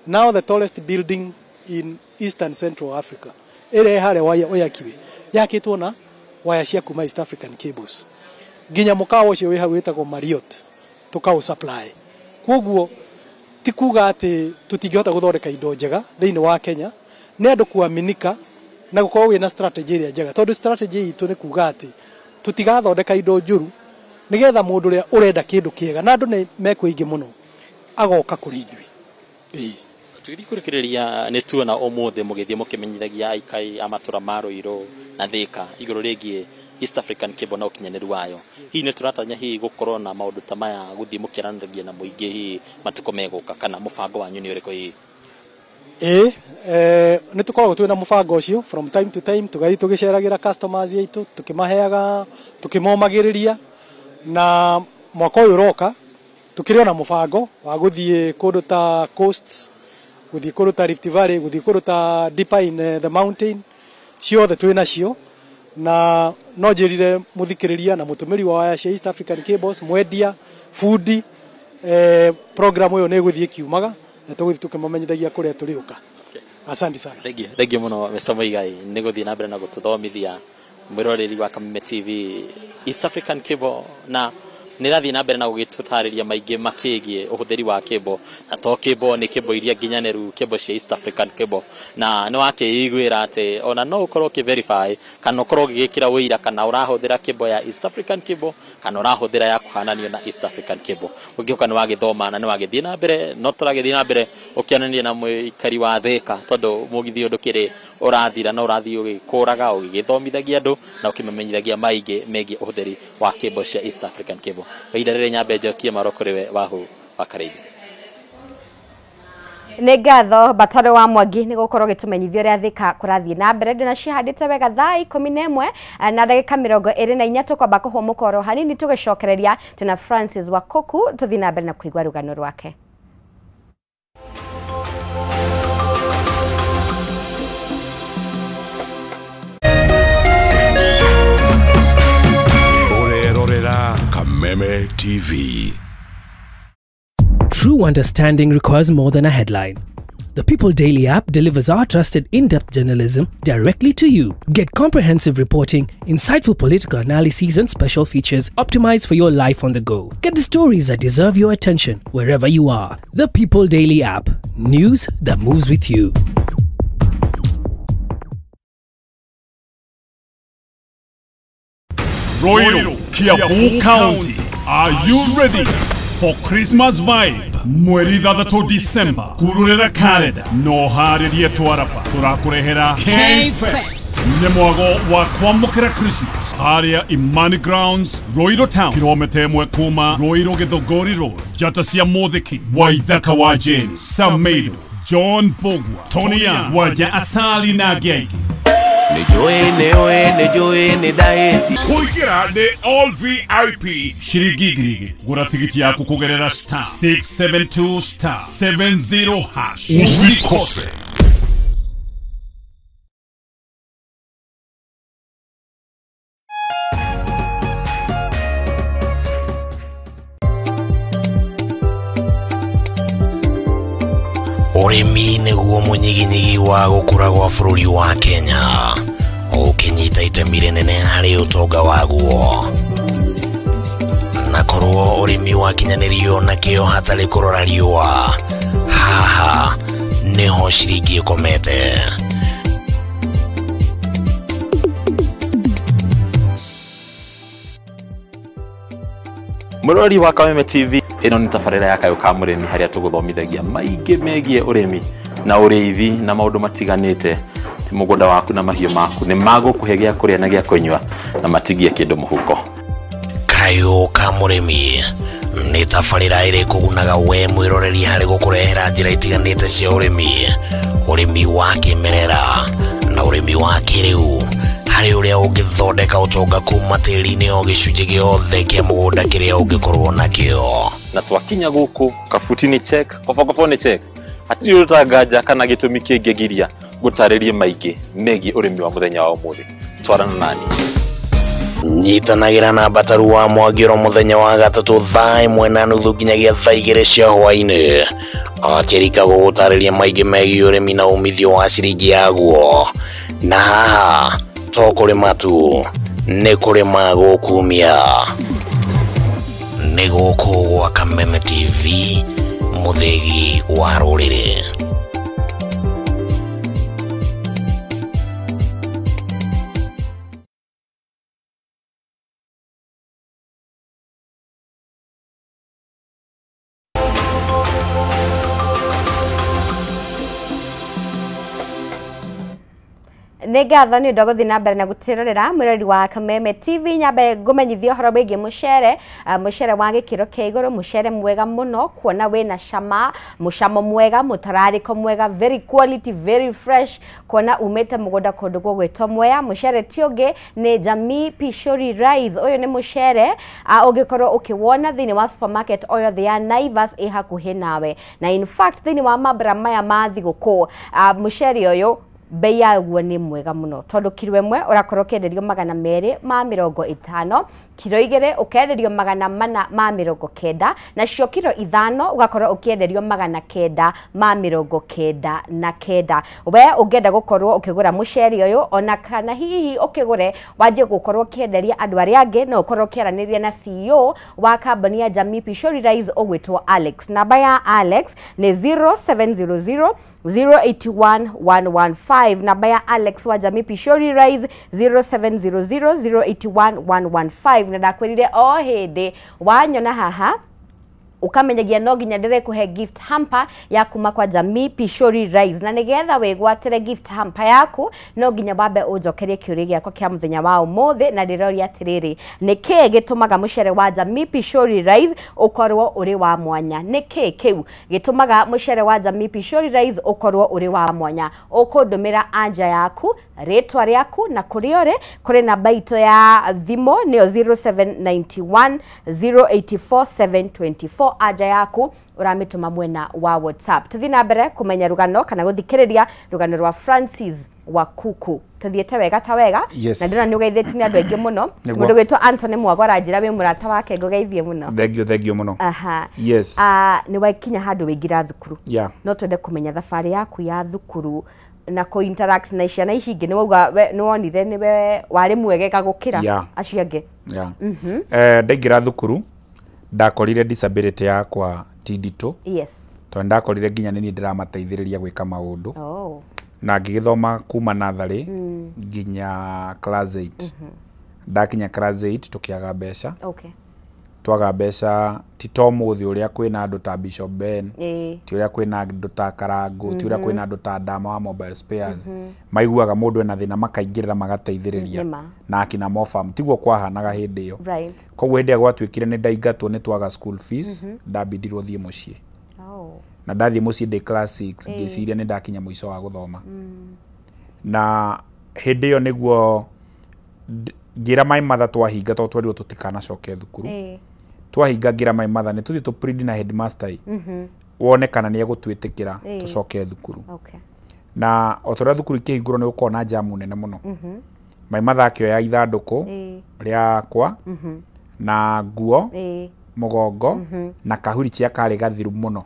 now the tallest building in Eastern Central Africa, ĩrĩa harĩa waya Wayakiwe yakĩtwo na waya cia kuma East African Cables. Nginya mũkawa ũcio wĩ hau wĩtagwo Marriott tũkaũ supply. Koguo ti kuga atĩ tũtingĩhota gũthondeka indo njega thĩinĩ wa Kenya, nĩ andũ kuaminika na gũkorwo wĩna strategy ĩrĩa njega, tondũ strategy itũ nĩ kuga atĩ tũtigathondeka indo njũru nĩgetha mũndũ ũrĩa ũrenda kĩndũ kĩega, na andũ nĩ mekũingĩ mũno, agoka kũrĩ ithuĩ. Tũgĩthiĩ kũrĩkĩrĩria nĩ tuona ũmũthĩ mũgĩthiĩ mũkĩmenyithagia aikari a matũra ma Ruiru na Thika igũrũ rĩgiĩ East African Cable na ũkinyanĩru wayo. Hihi nĩ tũratanya hihi gũkorwo na maũndũ ta maya gũthiĩ mũkĩaranĩria na mũingĩ hihi matukũ megũka, kana mũbango wanyu nĩ ũrĩkũ hihi? Ĩĩ, nĩ tũkoragwo twĩna mũbango ũcio from time to time, tũgathiĩ tũgĩceragĩra customers aitũ, tũkĩmaheaga, tũkĩmomagĩrĩria. Na mwaka ũyũ ũroka tũkĩrĩ ona mũbango wa gũthiĩ kũndũ ta coast, gũthiĩ kũndũ ta Rift Valley, gũthiĩ kũndũ ta deeper in the mountain, ciothe twĩ nacio. Na no njĩrire mũthikĩrĩria na mũtũmĩri wa waya cia East African Cables, mwendia, bundi, program ĩyo nĩ ĩgũthiĩ ĩkiumaga na tũgũthiĩ tũkĩmamenyithagia kũrĩa tũrĩũka. Asante sana. Thank you mũno Mr. Muigai nĩ gũthiĩ na mbere na gũtũthomithia mwĩroreri wa Kameme TV East African Cable, na nĩ ĩrathiĩ na mbere na gũgĩtũtarĩria maingĩ makĩgiĩ ũhũthĩri wa cable, na to cable nĩ cable iria nginyanĩru, cable cia East African Cable. Na nĩ wakĩiguĩra atĩ ona no ũkorwo ũkĩ verify kana ũkorwo ũgĩgĩkĩra ũira kana ũrahũthĩra cable ya East African Cable kana ũrahũthĩra ya kũhananio na East African Cable. Ũngĩũka nĩ wagĩthoma na nĩ wagĩthiĩ na mbere, no tũragĩthiĩ na mbere ũkĩonania na mũikari wa Thika, tondũ mũgithi ũyũ ndũkĩrĩ ũrathira, no ũrathiĩ ũgĩkũraga ũgĩgĩthomithagia andũ na ũkĩmamenyithagia maingĩ megiĩ ũhũthĩri wa cable cia East African Cable. Ihinda rĩrĩ nyambe njokie maro kũrĩ we Wahu wa Karĩithi. Nĩ ngatho Bataro wa Mwangi nĩ gũkorwo gĩtũmenyithia ũrĩa Thika kũrathiĩ na mbere. Ndĩna cihandĩte wega thaa 11 na ndagĩka 24 tũkwamba kũhũmũka oro hanini tũgĩcokereria tuna Francis Wakoku tũthiĩ na mbere na kũigua rũgano rwake. Ũrerorera Kameme TV. True understanding requires more than a headline. The People Daily app delivers our trusted in-depth journalism directly to you. Get comprehensive reporting, insightful political analyses and special features optimized for your life on the go. Get the stories that deserve your attention wherever you are. The People Daily app. News that moves with you. Ruiru, Kiambu County, are you ready for Christmas vibe? Mweri 6 December, kururera kalenda no harĩrie twarafa tũrakũrehera K-Fest nĩ mwago wa kwamũkĩra Christmas harĩa Imani Grounds, Ruiru Town, kilomita 1 kuma Ruiru Githũngũri Road, njata cia Mũthĩki, Waithaka wa Jane, Samedo, John Bogwa, Tony Young, Wanja Asali na angĩ aingĩ. Kũingĩra nĩ all VIP ciringi 2,000. Gũra tigiti yaku kũgerera star 672 star 70 hash. Usikose. Ũrĩmi nĩguo mũnyiginyigi wa gũkũra gwa bũrũri wa Kenya, ũkĩnyita itemi rĩnene harĩ ũtonga waguo. Na korwo ũrĩmi wakinyanĩrio na kĩo hatarĩ kũrora riũa, haha nĩho ciringi ĩkomete. Mũrori wa Kameme TV, ĩno nĩ tabarĩra ya Kayũ ka Mũrĩmi harĩa tũgũthomithagia maingĩ megiĩ ũrĩmi na ũrĩithi na maũndũ matiganĩte. Ti mũgũnda waku na mahiũ maku nĩ magũkũhe gĩa kũrĩa na gĩa kũnyua na matigie kĩndũ mũhuko. Kayũ ka Mũrĩmi nĩ tabarĩra ĩrĩ kũgunaga we mwĩroreri harĩ gũkũrehera njĩra itiganĩte cia ũrĩmi, ũrĩmi wa kĩmerera na ũrĩmi wa kĩrĩu, harĩ ũrĩa ũngĩthondeka ũtonga kuma tĩri-inĩ o gĩcunjĩ gĩothe kĩa mũgũnda kĩrĩa ũngĩkorwo nakĩo. Na twakinya gũkũ kabuti nĩ check, kobokobo nĩ check, hatirĩ ũtanganja kana gĩtũmi kĩngĩgiria gũtarĩrie maingĩ megiĩ ũrĩmi wa mũthenya wa ũmũthĩ. Twarana nani. Nyitanagĩra na Mbataru wa Mwangi oro mũthenya wa gatatũ thaa 1:30 nginyagia thaa 2 cia hwaĩ-inĩ, akĩrika gũgũtarĩria maingĩ megiĩ ũrĩmi na umithio wa ciringi yaguo. Na haha to kũrĩma tu, nĩ kũrĩma gũkumia. Nĩ gũkũ gwa Kameme TV, mũthĩgi wa rũrĩrĩ. Nĩ ngatho nĩ ũndũ wa gũthiĩ na mbere na gũtĩrorera mwĩrori wa Kameme TV. Nyambe ngũmenyithie ũhoro wĩgiĩ mũcere, mũcere wa gĩkĩro kĩa igũrũ, mũcere mwega mũno, kuona wĩna cama, mũcamo mwega, mũtararĩko mwega, very quality, very fresh, kuona umĩte mũgũnda kũndũ gũgwĩtwo Mwea. Mũcere ti ũngĩ nĩ Jamii Pishori Rice. Ũyũ nĩ mũcere ũngĩkorwo ũkĩwona thĩinĩ wa supermarket o yothe ya Naivas ĩ hakuhĩ nawe, na in fact thĩinĩ wa mambura maya ma thigũkũ, mũcere ũyũ bei yaguo nĩ mwega mũno, tondũ kiro 1 ũrakorwo ũkĩenderio 250, kiro 2 ũkenderio 490, nacio kiro 5 ũgakorwo ũkĩenderio 999. We ũngĩenda gũkorwo ũkĩgũra mũcere ũyũ ona kana hihi ũkĩgũre wanjie gũkorwo ũkĩenderia andũ arĩa angĩ, no ũkorwo ũkĩaranĩria na CEO wa kambuni ya Jamii Pishori Rice ũgwĩtwo Alex. Namba ya Alex nĩ 0700 081 115. Namba ya Alex wa Jamii Pishori Rice 0700 081 115. Na ndakwĩrire o hĩndĩ wanyona haha ukamenyagia no nginya ndĩrekũhe gift hamper ya kuma kwa Jamii Pishori Rice, na nĩgetha wĩgwatĩre gift hamper yaku no nginya wambe ũnjokerie kĩũria gĩakwa kĩa mũthenya wa ũmũthĩ, na ndĩroria atĩrĩrĩ, nĩkĩĩ gĩtũmaga mũcere wa Jamii Pishori Rice ũkorwo ũrĩ wa mwanya? Nĩkĩĩ kĩu gĩtũmaga mũcere wa Jamii Pishori Rice ũkorwo ũrĩ wa mwanya? Ũkũndũmĩra anja yaku, rĩtwa rĩaku na kũrĩa ũrĩ kũrĩ namba itũ ya thimũ nĩyo 0791 084 724. Anja yaku ũramĩtũma mwena wa WhatsApp. Tũthiĩ na mbere kũmenya rũgano kana gũthikĩrĩria rũgano rwa Francis wa kuku. Tuthiĩte wega ta wega. Yes. Na ndĩrona nĩ ũgeithĩtie nĩ andũ aingĩ mũno. Nĩguo. Mũndũ gwĩtwo Anthony Mwagora njĩra wĩ mũrata wake, ngũgeithie mũno. Thank you mũno. Aha. Yes. Nĩ wakinya handũ waingĩra thukuru. Yeah. No twende kũmenya thabarĩ yaku ya thukuru na kũ interact na ciana ici ingĩ. Nĩ wauga nĩ wonire nĩwe warĩ mwegega gũkĩra acio angĩ. Yeah. Ndaingĩra thukuru ndakorire disability yakwa ti nditũ. Yes. Tondũ ndakorire nginya nĩ niĩ ndĩramateithĩrĩria gwĩka maũndũ. Oh. Na ngĩgĩthoma kuma natharĩ nginya class 8. Ndakinya class 8 tũkĩaga mbeca. Okay. Twaga mbeca ti to mũthĩ ũrĩa kwĩna andũ ta Bishop Ben, ti ũrĩa kwĩna andũ ta Karangũ, ti ũrĩa kwĩna andũ ta Ndama wa Mobile Spares. Maiguaga mũndũ ena thĩna makaingĩrĩra magateithĩrĩria. Nĩma. Na akina Mofam tiguo kwahanaga hĩndĩ ĩyo. Right. Koguo hĩndĩ ĩrĩa gwatuĩkire nĩ ndaingatwo nĩ twaga school fees, ndambindirwo thiĩ mũciĩ. Oh. Na ndathiĩ mũciĩ ndĩ class 6 ngĩciria nĩ ndakinya mũico wa gũthoma. Na hĩndĩ ĩyo nĩguo ngĩra my mother twahinga tondũ twerirwo tũtikanacoke thukuru. Twahinga ngĩra my mother nĩ tũthiĩ tũ plead na headmaster wone kana nĩ egũtwĩtĩkĩra tũcoke thukuru. Okay. Na o ta ũrĩa thukuru ikĩhingũrwo nĩ gũkorwo na jamu nene mũno. My mother akĩoya ithandũkũ rĩakwa na nguo mũgongo na kahuri karĩ gathiru mũno.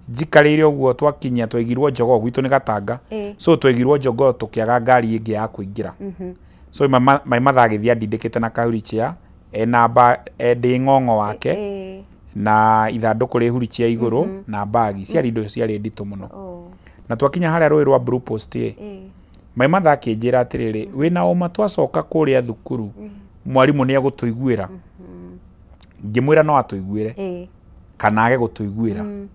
Njikarĩire ũguo twakinya twaigirwo jogoo gwitũ nĩ Gatanga. So twaigirwo jogoo tũkĩaga ngari ĩngĩ ya kũingĩra. So my mother agĩthiĩ andindĩkĩte na kahuri cia ena ndĩ ng'ong'o wake na ithandũkũ rĩ huri cia igũrũ na bagi ciarĩ indo ciarĩ nditũ mũno. Na twakinya harĩa rũĩ rwa Blue Post my mother akĩnjĩra atĩrĩrĩ, wĩna ũma twacoka kũrĩa thukuru mwarimũ nĩ egũtũiguĩra. Ngĩmwĩra no atũiguĩre kana age gũtũiguĩra.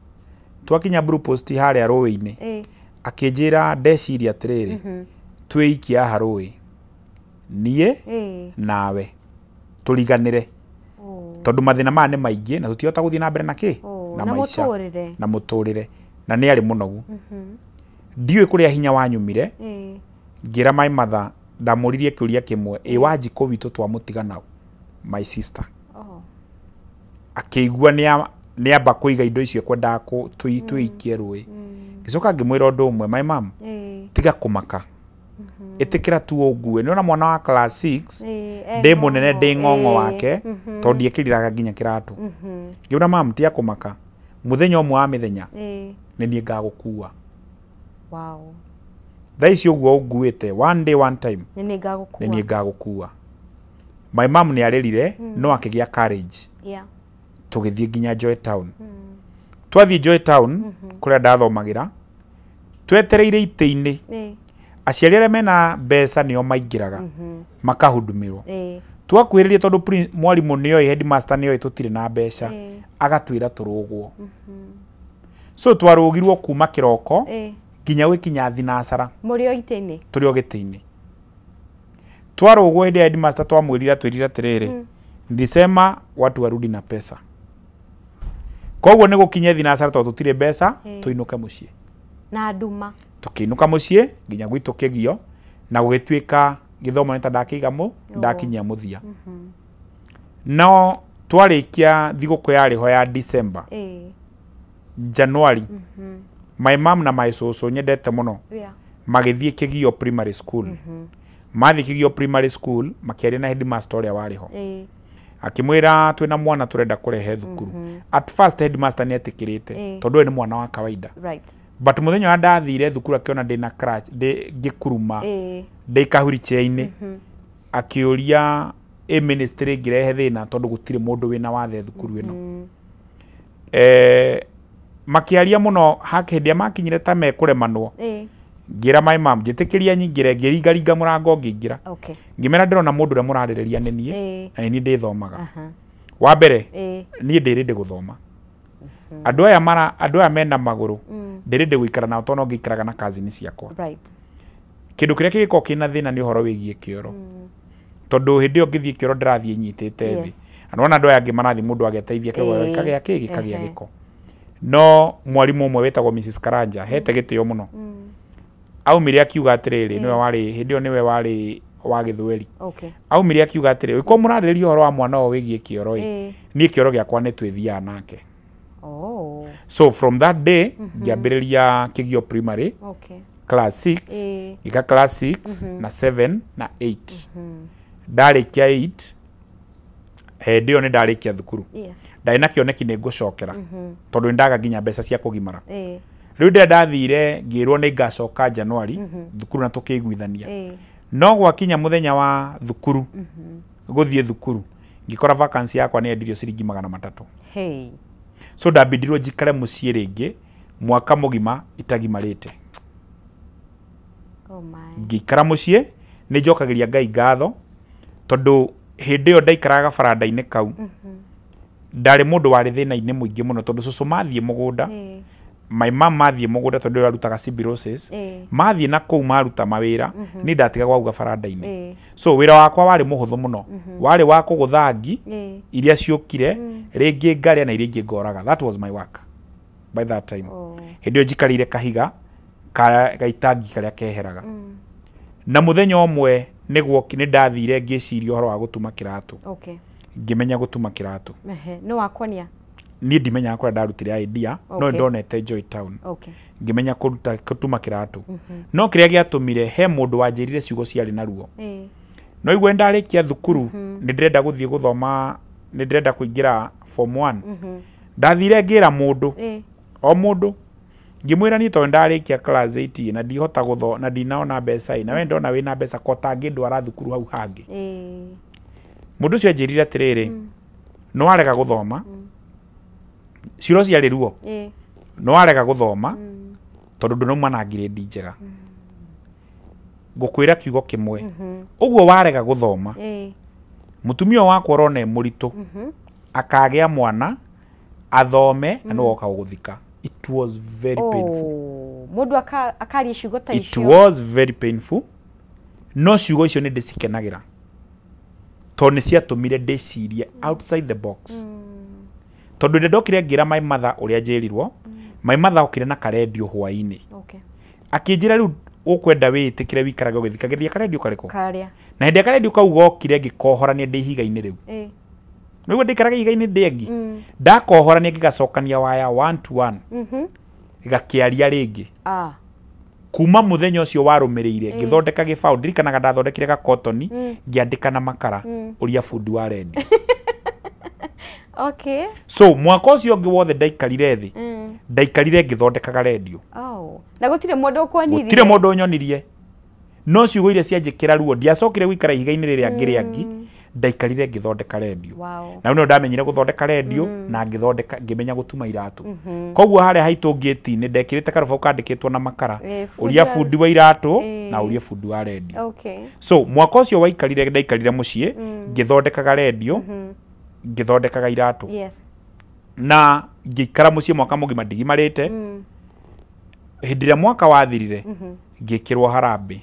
Twakinya Blue Post harĩa rũĩ-inĩ akĩnjĩra ndeciria atĩrĩrĩ, twĩikie haha rũĩ niĩ nawe tũriganĩre tondũ mathĩna maya nĩ maingĩ na tũtihota gũthiĩ na mbere na kĩ na maica na mũtũrĩre. Na nĩ arĩ mũnogu. Ndiũĩ kũrĩa hinya wanyumire. Ngĩra my mother ndamũririe kĩũria kĩmwe, ĩ Wanjikũ witũ twamũtiga nau, my sister. Akĩigua nĩ amba kũiga indo icio ekwendaga twĩikie rũĩ. Ngĩcoka ngĩmwĩra ũndũ ũmwe, my mom, tiga kũmaka, ĩtĩkĩra tu ũngue. Nĩ ona mwana wa class 6 ndĩ mũnene ndĩ ng'ong'o wake tondũ ndiekĩriraga nginya kĩratũ. Ngĩmwĩra mam, tiga kũmaka, mũthenya ũmwe wa mĩthenya nĩ niĩ ngagũkua. Wow. Thaa ici ũguo ũnguĩte, one day one time nĩ niĩ ngagũkua. My mom nĩ arĩrire no akĩgĩa courage. Yeah. Tũgĩthiĩ nginya Joy Town. Twathiĩ Joy Town kũrĩa ndathomagĩra, twetereire itĩ-inĩ. Aciari arĩa mena mbeca nĩo maingĩraga makahudumĩrwo. Twakuhĩrĩria tondũ mwarimũ nĩoĩ, headmaster nĩoĩ tũtirĩ na mbeca, agatwĩra tũrũgwo. So twarũgirwo kuma kĩroko nginya gwĩkinya thinacara. Mũrĩ o itĩ-inĩ? Tũrĩ o gĩtĩ-inĩ. Twarũgwo hĩndĩ ya headmaster twamwĩrire atwĩrire atĩrĩrĩ, nilisema watu warudi na pesa. Koguo nĩ gũkinya thinacara tondũ tũtirĩ mbeca, tũinũke mũciĩ. Na nduma. Tũkĩinũka mũciĩ nginya gwitũ kĩgio na gũgĩtuĩka gĩthomo nĩ ta ndakĩiga ndakinyia mũthia. No twarĩkia thigũkũ yarĩ ho ya December, January, my mom na my cũcũ nyendete mũno magĩthiĩ Kĩgio Primary School. Mathiĩ Kĩgio Primary School makĩaria na headmaster ũrĩa warĩ ho. Akĩmwĩra twĩna mwana tũrenda kũrehe thukuru. At first headmaster nĩ etĩkĩrĩte tondũ we nĩ mwana wa kawaida. Right. But mũthenya ũrĩa ndathire thukuru akĩona ndĩna crutch, ngĩkuruma, ndĩ kahuri chair-inĩ, akĩũria ĩ ministry ĩngĩrehe thĩna tondũ gũtirĩ mũndũ wĩna wathe thukuru ĩno. Makĩaria mũno hĩndĩ ĩrĩa makinyire ta mekũremanwo, ngĩra my mom njĩtĩkĩria nyingĩre, ngĩringaringa mũrango ngĩingĩra. Ngĩmera ndĩrona mũndũ ũrĩa mũrarĩrĩria nĩ niĩ, na nĩ niĩ ndĩthomaga. Wa mbere, niĩ ndĩrĩ ndĩ gũthoma. Andũ aya mena magũrũ, ndĩrĩ ndĩ gũikara nao tondũ no ngĩikaraga na cousin ciakwa. Right. Kĩndũ kĩrĩa kĩngĩkorwo kĩna thĩna nĩ ũhoro wĩgiĩ kĩoro. Tondũ hĩndĩ ĩyo ngĩthiĩ kĩoro ndĩrathiĩ nyitĩte thĩ. Na nĩwona andũ aya angĩ marathiĩ mũndũ ageteithia kĩoro gĩkagĩa kĩ gĩkagĩa gĩko. No mwarimũ ũmwe wĩtagwo Mrs. Karanja hete gĩtĩo mũno. Aumire akiuga atĩrĩrĩ, nĩwe warĩ hĩndĩ ĩyo nĩwe warĩ wa gĩthweri. Okay. Aumire akiuga atĩrĩrĩ, ũkorwo mũrarĩrĩria ũhoro wa mwana ũyũ wĩgiĩ kĩoro ĩ, niĩ kĩoro gĩakwa nĩ twĩthiaga nake. Oh. So from that day ngĩambĩrĩria Kĩgio Primary. Okay. Class 6. Ngĩka class 6 na 7 na 8. Ndarĩkia 8, hĩndĩ ĩyo nĩ ndarĩkia thukuru. Ndarĩ na kĩoneki nĩ ngũcokera, tondũ nĩ ndaga nginya mbeca cia kũgimara. Rĩu rĩrĩa ndathire ngĩrwo nĩ ngacoka January thukuru na tũkĩiguithania. No gwakinya mũthenya wa thukuru, gũthiĩ thukuru, ngĩkora vacancy yakwa nĩ yendirio ciringi 300. Hey. So ndambindirwo njikare mũciĩ rĩngĩ mwaka mũgima itagimarĩte. Oh my. Ngĩikara mũciĩ nĩ njokagĩria Ngai ngatho, tondũ hĩndĩ ĩyo ndaikaraga baranda-inĩ kau, ndarĩ mũndũ warĩ thĩna-inĩ mũingĩ mũno, tondũ cũcũ mathiĩ mũgũnda, my mom mathiĩ mũgũnda tondũ arutaga sibirosis, mathiĩ na kũu maruta mawĩra, niĩ ndatigagwo hau gabaranda-inĩ. So wĩra wakwa warĩ mũhũthũ mũno, warĩ wa kũgũtha ngi iria ciũkire, rĩngĩ ngarĩa na iria ingĩ ngoraga. That was my work by that time. Hĩndĩ ĩyo njikarĩire kahiga gaitangi karĩa keheraga. Na mũthenya ũmwe nĩguo nĩ ndathire ngĩciria ũhoro wa gũtuma kĩratũ. Ngĩmenya gũtuma kĩratũ. Nĩ wakuonia? Niĩ ndimenyaga kũrĩa ndarutire idea, no ndonete Joy Town. Ngĩmenya gũtuma kĩratũ. No kĩrĩa gĩatũmire, he mũndũ wanjĩrire ciugo ciarĩ na ruo. No igua ndarĩkia thukuru, nĩ ndĩrenda gũthiĩ gũthoma, nĩ ndĩrenda kũingĩra form 1. Ndathire ngĩra mũndũ, o mũndũ, ngĩmwĩra niĩ tondũ ndarĩkia class 8 na ndihota gũthoma na ndinaona mbeca, na we ndona wĩna mbeca ko tangĩndwara thukuru hau hangĩ. Mũndũ ũcio anjĩrire atĩrĩrĩ, nĩ warega gũthoma, ciũro ciarĩ ruo, nĩ warega gũthoma tondũ ndũnauma na ngirĩndi njega. Ngũkwĩra kiugo kĩmwe, ũguo warega gũthoma, mũtumia wakwa ũrona e mũritũ, akagĩa mwana, athome, na nĩwe woka gũgũthika. It was very painful. Mũndũ akaria ciugo ta icio. It was very painful. No ciugo icio nĩ ndĩcikenagĩra, tondũ nĩ ciatũmire ndĩcirie outside the box. Tondũ rĩrĩa ndokire ngĩra my mother ũrĩa njĩrirwo, my mother okire na karendio hwaĩ-inĩ. Akĩnjĩra rĩu ũkwenda wĩĩtĩkĩre wĩikarage ũgĩthikagĩrĩria karendio karĩkũ? Karĩa. Na hĩndĩ ya karendio kau gokire ngĩkohorania ndĩ ihiga-inĩ rĩu. Nĩguo ndĩikaraga ihiga-inĩ ndĩengi. Ndakohorania ngĩgacokania waya 1 to 1. Gakĩaria rĩngĩ. Kuma mũthenya ũcio warũmĩrĩire ngĩthondeka gĩbaũ, ndirikanaga ndathondekire gakotoni, ngĩandĩka na makara ũria bundi wa redio. So mwaka ũcio ũngĩ wothe ndaikarire thĩ, ndaikarire ngĩthondekaga redio. Na gũtirĩ mũndũ ũkuonirie? Gũtirĩ mũndũ ũnyonirie. No ciugo iria cianjĩkĩra ruo, ndiacokire gũikara ihiga-inĩ rĩrĩa ngĩrĩa ngi, ndaikarire ngĩthondeka redio. Na rĩu ndamenyire gũthondeka redio na ngĩthondeka, ngĩmenya gũtuma iratũ. Koguo harĩa haitũ ngĩti-inĩ ndekĩrĩte karũbaũ kandĩkĩtwo na makara, ũria bundi wa iratũ na ũria bundi wa redio. So mwaka ũcio waikarire ndaikarire mũciĩ ngĩthondekaga redio, ngĩthondekaga iratũ. Na ngĩikara mũciĩ mwaka mũgima ndigimarĩte. Hĩndĩ ĩrĩa mwaka wathirire, ngĩkĩrwo harambĩ,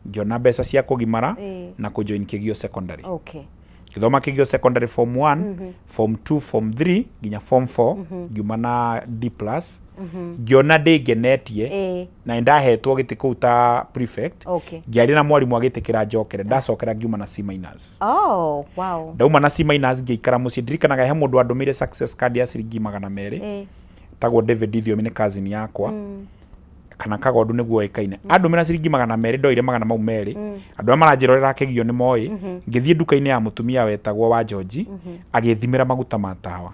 ngĩona mbeca cia kũgimara na kũjoin Kĩgio Secondary. Ngĩthoma Kĩgio Secondary form 1, form 2, form 3 nginya form 4, ngiuma na D+. Ngĩona ndĩngenetie na nĩndahetwo gĩtĩ kũu ta prefect. Ngĩaria na mwarimũ agĩtĩkĩra njokere, ndacokera ngiuma na C-. Wow. Ndauma na C- ngĩikara mũciĩ. Ndirikanaga he mũndũ andũmĩire success card ya ciringi 200, tagwo David Ithiomi, nĩ cousin yakwa, kana Kagondu nĩguo oĩkaine. Andũmĩra ciringi 200, ndoire 200. Andũ arĩa maranjĩrorera Kĩgio nĩ moĩ. Ngĩthiĩ nduka-inĩ ya mũtumia wetagwo wa George, agĩthimĩra maguta ma tawa.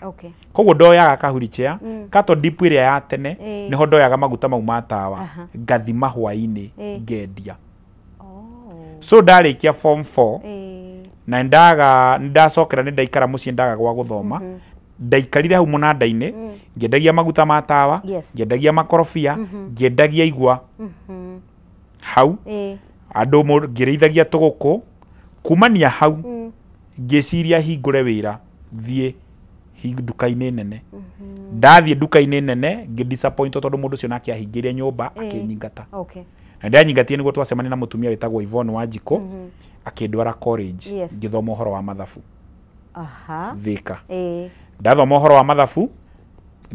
Koguo ndoyaga kahurichea kato dip ĩrĩa ya tene, nĩho ndoyaga maguta mau ma tawa, ngathima hwaĩ-inĩ ngendia. So ndarĩkia form 4 na ndacokera nĩ ndaikara mũciĩ ndaga gwa gũthoma. Ndaikarire hau mũnanda-inĩ, ngĩendagia maguta ma tawa, ngĩendagia makorobia, ngĩendagia igwa hau, andũ ngĩrĩithagia tũgũkũ. Kumania hau ngĩciria hingũre wĩra, thiĩ nduka-inĩ nene. Ndathiĩ nduka-inĩ nene ngĩ-disappointwo tondũ mũndũ ũcio nake ahingĩire nyũmba akĩnyingata. Na ndanyingatire nĩguo twacemania na mũtumia wĩtagwo Yvonne Wanjikũ, akĩndwara college, ngĩthoma ũhoro wa mathabu. Thika. Ndathoma ũhoro wa mathabu,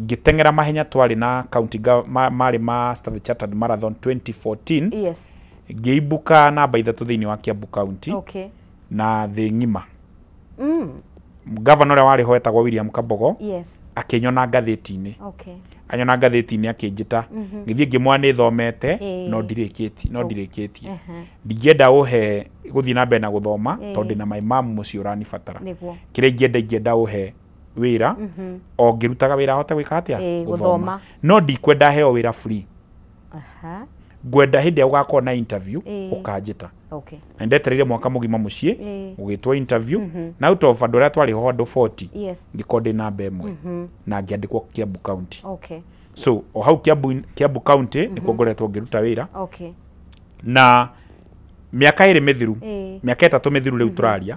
ngĩteng'era mahenya twarĩ na county marĩ ma Standard Chartered Marathon 2014. Ngĩimbuka namba 3 thĩinĩ wa Kiambu County na thĩ ng'ima. Governor ũrĩa warĩ ho etagwo William Kabogo, Akĩnyona ngathĩti-inĩ. Anyona ngathĩti-inĩ akĩnjĩta. Ngĩthiĩ ngĩmwĩra nĩ thomete no ndirĩkĩtie, no ndirĩkĩtie. Ndingĩenda ũhe gũthiĩ na mbere na gũthoma tondũ ndĩna my mom mũciĩ ũranibatara. Kĩrĩa ingĩenda ũhe wĩra o ngĩrutaga wĩra hote gwĩka atĩa? Gũthoma. No ndikwenda heo wĩra free. Ngwenda hĩndĩ ĩrĩa ũgakorwo na interview ũkanjĩta. Na ndetereire mwaka mũgima mũciĩ gũgĩtwo interview na out of andũ arĩa twarĩ ho andũ 40 ngĩkorwo ndĩ namba ĩmwe na ngĩandĩkwo Kiambu County. So o hau Kiambu County nĩkuo ngoretwo ngĩruta wĩra. Na mĩaka 2 mĩthiru, mĩaka 3 mĩthiru rĩu tũraria,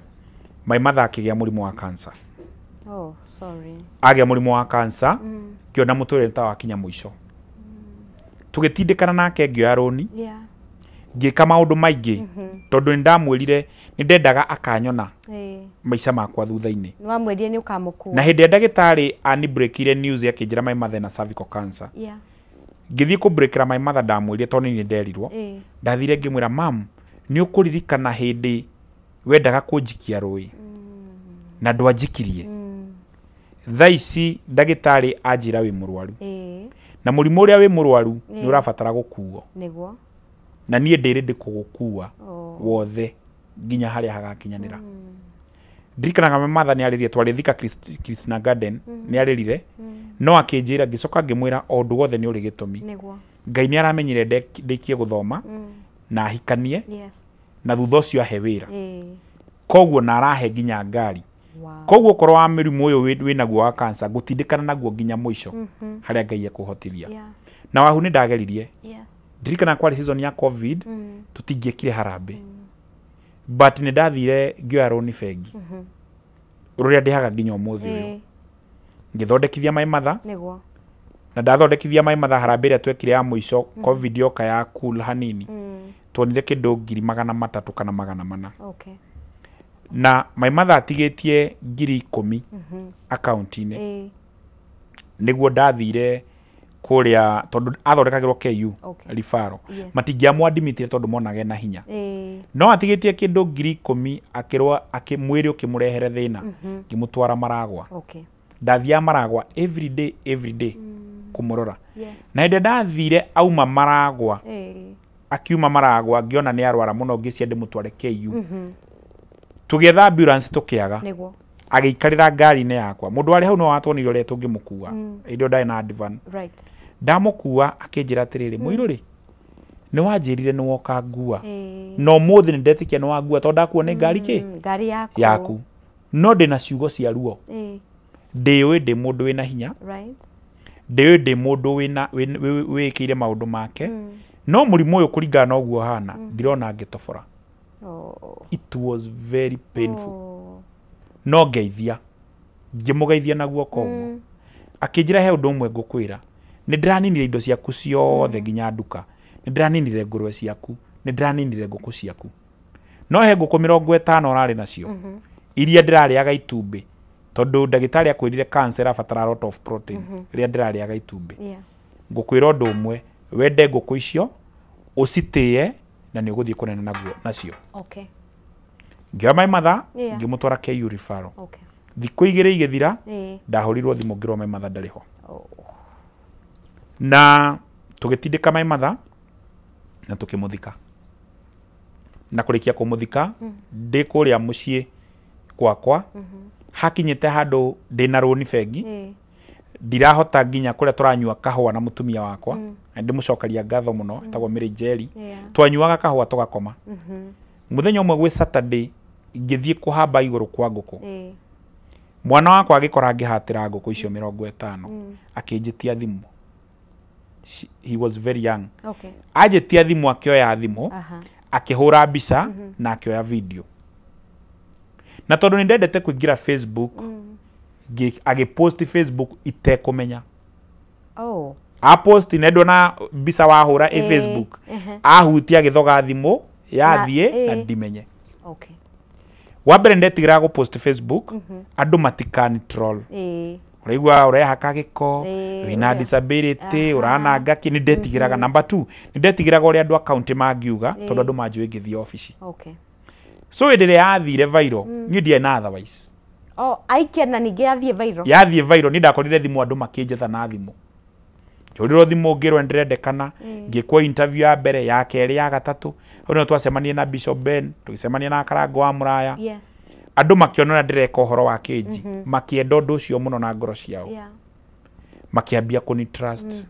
my mother akĩgĩa mũrimũ wa cancer. Oh, sorry. Agĩa mũrimũ wa cancer, ngĩona mũtũrĩre ta wakinya mũico. Tũgĩtindĩkana nake ngĩoya rũni. Ngĩka maũndũ maingĩ tondũ nĩndamwĩrire nĩndendaga akanyona maica makwa thutha-inĩ. Nĩwamwĩrire nĩ ũkamũkua. Na hĩndĩ ĩrĩa ndagĩtarĩ anibreakire news akĩnjĩra my mother na cervical cancer. Ngĩthiĩ kũbreakĩra my mother ndamwĩrire tondũ nĩ nderirwo. Ndathire ngĩmwĩra mam, nĩ ũkũririkana hĩndĩ wendaga kũnjikia rũĩ na ndwanjikirie. Thaa ici ndagĩtarĩ anjĩra wĩ mũrwaru. Na mũrimũ ũrĩa wĩ mũrwaru nĩ ũrabatara gũkuo. Nĩguo. Na niĩ ndĩrĩ ndĩkũgũkua wothe nginya harĩa hagakinyanĩra. Ndirikanaga my mother nĩ arĩrire, twarĩ Thika Christina Garden, nĩ arĩrire, no akĩnjĩra, ngĩcoka ngĩmwĩra o ũndũ wothe nĩ ũrĩ gĩtũmi. Ngai nĩ aramenyire ndĩkie gũthoma na ahikanie na thutha ũcio ahe wĩra. Koguo na arahe nginya ngari. Koguo okorwo wa mũrimũ ũyũ wĩnaguo wa cancer ngũtindĩkana naguo nginya mũico harĩa Ngai ekũhotithia. Na wahu nĩ ndageririe. Ndirikana kwarĩ season ya COVID tũtingĩekire harambĩ. But nĩ ndathire ngĩoya rũni bengi rũrĩa ndĩhaga nginya ũmũthĩ ũyũ. Ngĩthondekithia my mother. Na ndathondekithia my mother harambĩ ĩrĩa twekire ya mũico COVID yoka ya cool hanini. Tuonire kĩndũ 300,000 kana 400. Na my mother atigĩtie 10,000 akaunti-inĩ. Nĩguo ndathire kũrĩa tondũ athondekagĩrwo KU referral. Matingĩamwadimitire tondũ monaga ena hinya. No atigĩtie kĩndũ 10,000 akĩrwo mwĩrĩ ũkĩmũrehere thĩna ngĩmũtwara Maragwa. Ndathiaga Maragwa every day every day kũmũrora. Na hĩndĩ ndathire auma Maragwa, akiuma Maragwa ngĩona nĩ arwara mũno ngĩcia ndĩmũtware KU. Tũgĩetha ambulance tũkĩaga. Agĩikarĩra ngari-inĩ yakwa. Mũndũ warĩ hau no watuonire ũrĩa tũngĩmũkua. Hĩndĩ ĩyo ndarĩ na advan. Ndamũkua akĩnjĩra atĩrĩrĩ, mũirũ rĩ, nĩ wanjĩrire nĩ woka ngua. No ũmũthĩ nĩ ndetĩkia nĩ wangua tondũ ndakuo nĩ ngari kĩ? Ngari yaku. Yaku. No ndĩna ciugo cia ruo. Ndĩũĩ ndĩ mũndũ wĩna hinya. Ndĩũĩ ndĩ mũndũ wĩna wĩkĩire maũndũ make. No mũrimũ ũyũ kũringana na ũguo ũhana, ndirona ngĩtobora. It was very painful. No ngeithia. Ngĩmũgeithia na guoko ũguo. Akĩnjĩra he ũndũ ũmwe ngũkwĩra. Nĩ ndĩraninire indo ciaku ciothe nginya nduka. Nĩ ndĩraninire ngũrwe ciaku. Nĩ ndĩraninire ngũkũ ciaku. No he ngũkũ 50 ũrarĩ nacio. Iria ndĩrarĩaga itumbĩ. Tondũ ndagĩtarĩ akwĩrire cancer ĩrabatara a lot of protein. Rĩrĩa ndĩrarĩaga itumbĩ. Ngũkwĩra ũndũ ũmwe, wende ngũkũ icio, ũcitĩe na nĩ ũgũthiĩ kũnene naguo nacio. Ngĩoya my mother, ngĩmũtwara KU referral. Thikũ 2 igĩthira, ndahũrirwo thimũ ngĩrwo my mother ndarĩ ho. Na tũgĩtindĩka my mother na tũkĩmũthika. Na kũrĩkia kũmũthika, ndĩ kũrĩa mũciĩ gwakwa, hakinyĩte handũ ndĩna rũni bengi, ndirahota nginya kũrĩa tũranyua kahũa na mũtumia wakwa, na ndĩmũcokaria ngatho mũno, etagwo Mary Njeri. Twanyuaga kahũa tũgakoma. Mũthenya ũmwe gwĩ Saturday ngĩthiĩ kũhamba igũrũ kwa ngũkũ. Mwana wakwa agĩkora ngĩhatĩra ngũkũ icio 50, akĩnjĩtia thimũ. He was very young. Anjĩtia thimũ akĩoya thimũ, akĩhũra mbica na akĩoya video. Na tondũ nĩ ndendete kũingĩra Facebook, agĩpost Facebook itekũmenya. Apost nĩ ndona mbica wahũra ĩ Facebook, ahutia agĩthoga thimũ yathiĩ na ndimenye. Wa mbere ndetigĩraga gũpost Facebook, andũ matikani troll. Ũraigua ũrehaka gĩko, wĩna disability, ũrananga kĩ, nĩ ndetigĩraga. Number 2, nĩ ndetigĩraga ũrĩa andũ a county mangiuga tondũ andũ manjũĩ ngĩthiĩ obici. So hĩndĩ ĩrĩa yathire viral, niĩ ndiarĩ na otherwise. Oh, aikia na ningĩ yathiĩ viral. Yathiĩ viral, ni ndakorire thimũ andũ makĩnjetha na thimũ. Njũrirwo thimũ ngĩrwo ndĩrendekana, ngĩkwo interview ya mbere, ya kerĩ, ya gatatũ. Hau nĩho twacemanirie na Bishop Ben, tũgĩcemania na Karango wa Mũraya. Yes. Andũ makĩona ũrĩa ndĩreka ũhoro wa kĩnji, makĩenda ũndũ ũcio mũno na ngoro ciao. Yeah. Makĩambia kũni trust.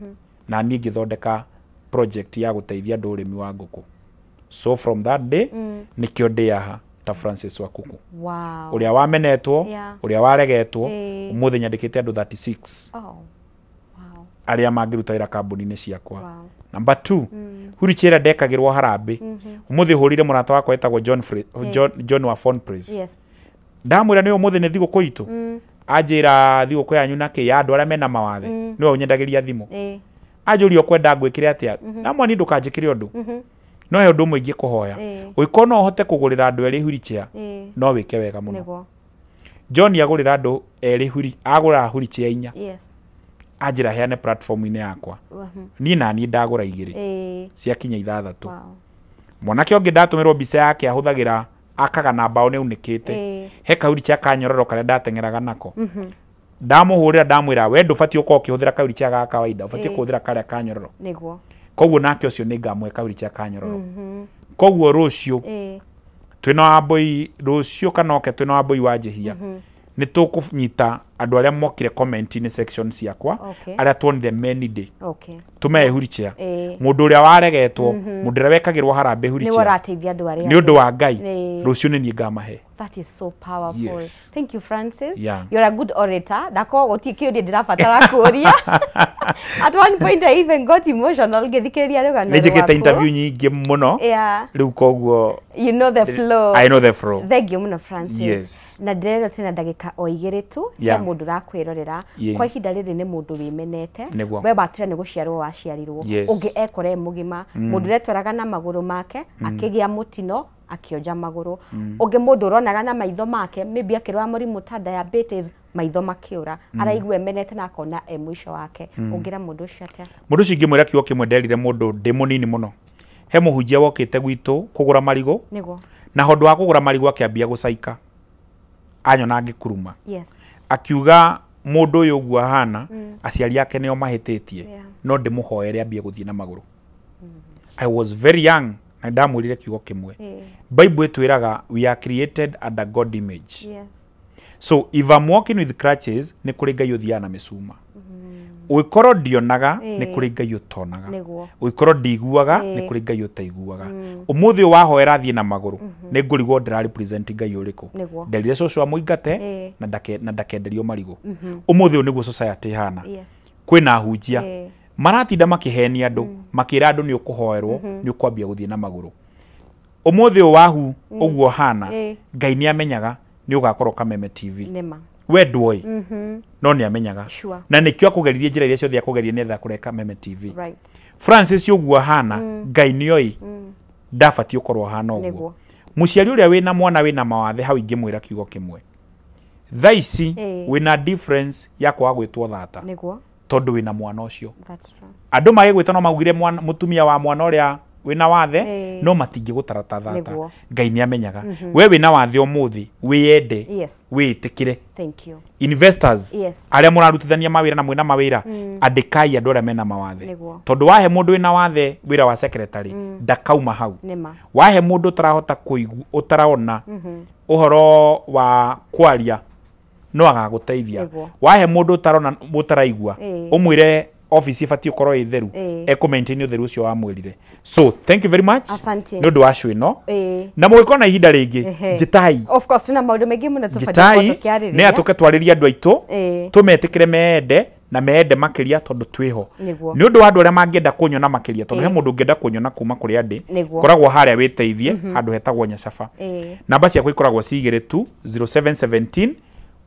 Na niĩ ngĩthondeka project ya gũteithia andũ ũrĩmi wa ngũkũ. So from that day, nĩkĩo ndĩ haha ta Francis Wakuku. Wow. Ũrĩa wamenetwo, Yeah. ũrĩa waregetwo, Eh. ũmũthĩ nyandĩkĩte andũ 36 Oh. Wow. arĩa mangĩruta wĩra kambuni-inĩ ciakwa. Wow. Number 2, wheelchair ndekagĩrwo harambĩ. Ũmũthĩ hũrire mũrata wakwa etagwo John John wa Phone Praise. Yes. Ndamwĩra nĩ ũmũthĩ nĩ thigũkũ itũ. Anjĩra thigũkũ yanyu na kĩ ya andũ arĩa mena mawathe. Nĩwe ũnyendagĩria thimũ. Anjũria ũkwenda ngwĩkĩre atĩa. Ndamwĩra niĩ ndũkanjĩkĩre ũndũ. No he ũndũ ũmwe ingĩkũhoya. Ũngĩkorwo no ũhote kũgũrĩra andũ erĩ wheelchair, no wĩke wega mũno. John agũrĩra andũ erĩ agũra wheelchair inya. Yes. Anjĩra heane platform-inĩ yakwa. Niĩ na niĩ ndagũra igĩrĩ. Ciakinya ithathatũ. Wow. Mwanake ũngĩ ndatũmĩrwo mbica yake ahũthagĩra akaga na mbaũ nĩaunĩkĩte. He ka wheelchair ka nyororo karĩa ndateng'eraga nako. Ndamũhũrĩra ndamwĩra we ndũbatiĩ gũkorwo ũkĩhũthĩra ka wheelchair ga kawaida, ũbatiĩ kũhũthĩra karĩa ka nyororo. Nĩguo. Koguo nake ũcio nĩngamũhe ka wheelchair ka nyororo. Koguo rũciũ twĩna Wambũi rũciũ kana oke twĩna Wambũi wa Njĩhia. Nĩ tũkũnyita andũ arĩa mokire comment-inĩ section ciakwa, arĩa tuonire many day. Okay. Tũmehe wheelchair. Mũndũ ũrĩa waregetwo, mũndũ ũrĩa wekagĩrwo harambĩ wheelchair. Nĩwe ũrateithia andũ arĩa nĩ ũndũ wa Ngai. Nĩ. Rũciũ nĩ niĩ ngamahe. That is so powerful. Yes. Thank you, Francis. Yeah. You're a good orator. Ndako gũtirĩ kĩũria ndĩrabatara kũũria. At one point I even got emotional ngĩthikĩrĩria rũgano Nĩ njĩkĩte rwaku. interview nyingĩ mũno. Yeah. Rĩu koguo You know the flow. I know the flow. Thank you mũno, Francis. Yes. Na ndĩrerwo tena ndagĩka o igĩrĩ tu he Yeah. mũndũ ũrakwĩrorera. Yeah. Kwa ihinda rĩrĩ nĩ mũndũ wĩmenete. Nĩguo. We watwĩra nĩ gũciarwo waciarirwo. Yes. Ũngĩ ekora e mũgima. Mũndũ ũretwaraga na magũrũ make akĩgĩa mũtino akĩonja magũrũ. Ũngĩ mũndũ ũronaga na maitho make maybe akĩrwara mũrimũ ta diabetes maitho makĩũra. Araigua emenete na akona e mũico wake. Ũngĩra mũndũ ũcio atĩa? Mũndũ ũcio ingĩmwĩra kiugo kĩmwe nderire mũndũ ndĩ mũnini mũno. He mũhunjia wokĩte gwitũ kũgũra marigũ. Nĩguo. Na hondũ wa kũgũra marigũ akĩambia gũcaika. Anyona ngĩkuruma. Yes. Akiuga mũndũ ũyũ ũguo ahana, aciari ake nĩo mahĩtĩtie. Yeah. No ndĩmũhoere ambie gũthiĩ na magũrũ. I was very young na ndamwĩrire kiugo kĩmwe. Bible ĩtwĩraga we are created under God image. Yes. So if I'm walking with crutches, nĩ kũrĩ Ngai ũthiaga na mĩcuma. Ũngĩkorwo ndionaga, nĩ kũrĩ Ngai ũtonaga. Nĩguo. Ũngĩkorwo ndiguaga, nĩ kũrĩ Ngai ũtaiguaga. Ũmũthĩ ũyũ wahoera thiĩ na magũrũ, nĩ ngũrigwo ndĩra represent Ngai ũrĩkũ. Nĩguo. Nderire cũcũ amũingate na ndakenderio marigũ. Ũmũthĩ ũyũ nĩguo society ĩhana. Yes. Kwĩna ahunjia maratinda makĩhenia andũ, makĩra andũ nĩ ũkũhoerwo, nĩ ũkwambia gũthiĩ na magũrũ. Ũmũthĩ ũyũ wahu ũguo hana, Ngai nĩ amenyaga nĩ ũgakorwo Kameme TV. Nĩma. We ndũĩ, no nĩ amenyaga. Sure. Na nĩkĩo akũgeririe njĩra iria ciothe akũgeria nĩgetha akũrehe Kameme TV. Right. Francis ũguo ahana, Ngai nĩoĩ ndabatiĩ gũkorwo ahana ũguo. Nĩguo. Mũciari ũrĩa wĩna mwana wĩna mawathe hau ingĩmwĩra kiugo kĩmwe. Thaa ici wĩna difference ya kwaga gwĩtwo thata. Nĩguo. Tondũ wĩna mwana ũcio. That's true. Andũ magĩgwĩta no maugire mũtumia wa mwana ũrĩa wĩna wathe, no matingĩgũtara ta thata. Nĩguo. Ngai nĩ amenyaga. We wĩna wathe ũmũthĩ, wĩyende, Yes. wĩĩtĩkĩre. Thank you. Investors Yes. arĩa mũrarutithania mawĩra na mwĩna mawĩra, andĩkai andũ arĩa mena mawathe. Nĩguo. Tondũ wahe mũndũ wĩna wathe wĩra wa secretary, ndakauma hau. Nĩma. Wahe mũndũ ũtarahota kũigua, ũtarona ũhoro wa kwaria, no agagũteithia. Nĩguo. Wahe mũndũ ũtarona, ũtaraigua, ũmwĩre office ibatiĩ gũkorwo ĩ theru, ekũ maintain ũtheru ũcio wamwĩrire. So thank you very much Asante. nĩ ũndũ wa show ĩno. Na mũgĩkorwo na ihinda rĩngĩ, njĩtai. Of course tuna maũndũ maingĩ mũno tũbatiĩ Njĩtai gũkorwo tũkĩarĩrĩria. nĩ atũke twarĩrie andũ aitũ, tũmetĩkĩre meende na meende makĩria tondũ twĩho. Nĩguo. Nĩ ũndũ wa andũ arĩa mangĩenda kũnyona makĩria, tondũ he mũndũ ũngĩenda kũnyona kuma kũrĩa ndĩ, ngoragwo harĩa wĩteithie, handũ hetagwo Nyacaba. Namba ciakwa ikoragwo ci igĩrĩ tu, 0717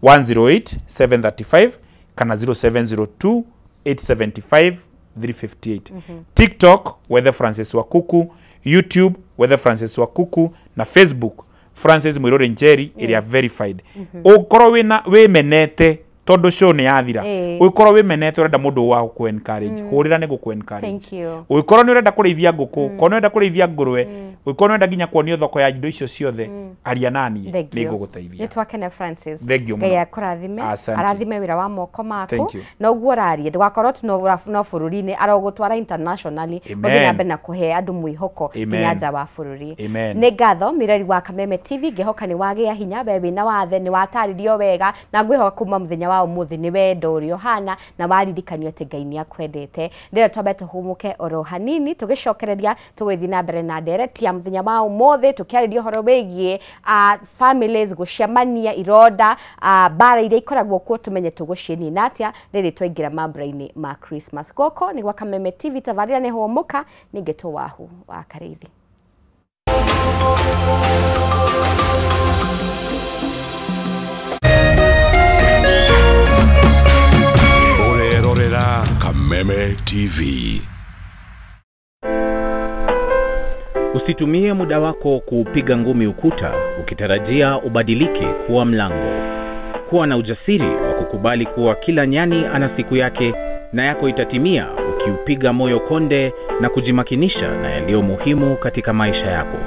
108 735 kana 0702 875 358. TikTok wethe Francis Wakuku, YouTube wethe Francis Wakuku na Facebook Francis Mwiruri Njeri ĩrĩa verified. Ũngĩkorwo wĩmenete Tondu show nĩ yathira. Ũngĩkorwo wĩmenete ũrenda mũndũ wa gũkũ encourage, hũrĩra nĩ gũkũ encourage. Thank you. Ũngĩkorwo nĩ ũrenda kũrĩithia ngũkũ, korwo nĩ ũrenda kũrĩithia ngũrwe, ũngĩkorwo nĩ ũrenda nginya kuonio thoko ya indo icio ciothe, aria naniĩ nĩ ngũgũteithia. Nĩ twakena Francis. Thank you mũno. Ngai akũrathime, arathime wĩra wa moko maku. Na ũguo ũraria ndũgakorwo tu no bũrũri-inĩ, arogũtwara internationally, ũthiĩ na mbere na kũhe andũ mwĩhoko nginya nja wa bũrũri. Nĩ ngatho mĩrori wa Kameme TV, ngĩhoka nĩ wagĩa hinya, we wĩna wathe, nĩ watarĩrio wega, na ngwĩhoka kuma mũthenya wa ũmũthĩ nĩ wendo ũrĩa ũhana na waririkanio atĩ Ngai nĩ akwendete. Ndĩrenda twambe tũhũmũke oro hanini, tũgĩcokereria tũgĩthiĩ na mbere na ndereti ya mũthenya wa ũmũthĩ, tũkĩarĩria ũhoro wĩgiĩ families gũcemania, ironda, mbara iria ikoragwo kuo, tũmenye tũgũciĩnina atĩa rĩrĩ twaingĩra mambura-inĩ ma Christmas. Gũkũ nĩ gwa Kameme TV, tabarĩra nĩ Hũmũka, ningĩ Tũwahu wa Karĩithi. Ũrerorera Kameme TV. Usitumie muda wako kuupiga ngumi ukuta ukitarajia ubadilike kuwa mlango. Kuwa na ujasiri wa kukubali kuwa kila nyani ana siku yake na yako itatimia ukiupiga moyo konde na kujimakinisha na yaliyo muhimu katika maisha yako.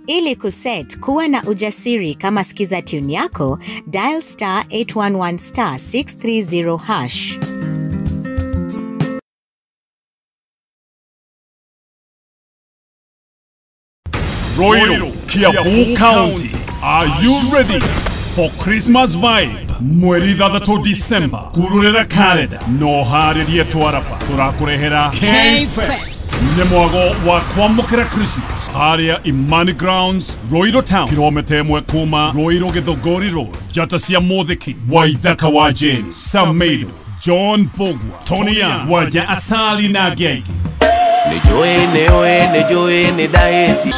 Ili kuset kuwa na ujasiri kama skiza tune yako, dial star 811 star 630 hash. Royal Kiambu County, are you ready for Christmas vibe? Mweri 6 December, kururera kalenda no harĩrie twarafa tũrakũrehera K-Fest. Nĩ mwago wa kwamũkĩra Christmas harĩa Imani Grounds, Royal Town, kilomita 1 kuma Royal Githogori Road. Njata cia Mũthiki, Waithaka wa Jane, Samedo, John Bogwa, Tony Young, Waja Asali na Genge.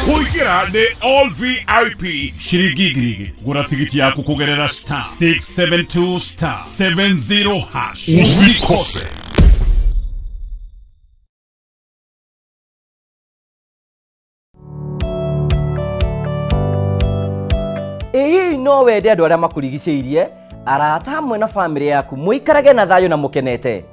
Kuingira nĩ all VIP shiringi 2,000. Gũra tigiti yaku kũgerera star 672 star 70 hash. Usikose. Ĩĩ no wende andũ arĩa makũrigicĩirie, arata hamwe na famĩlĩ yaku mũikarage na thayũ na mũkenete.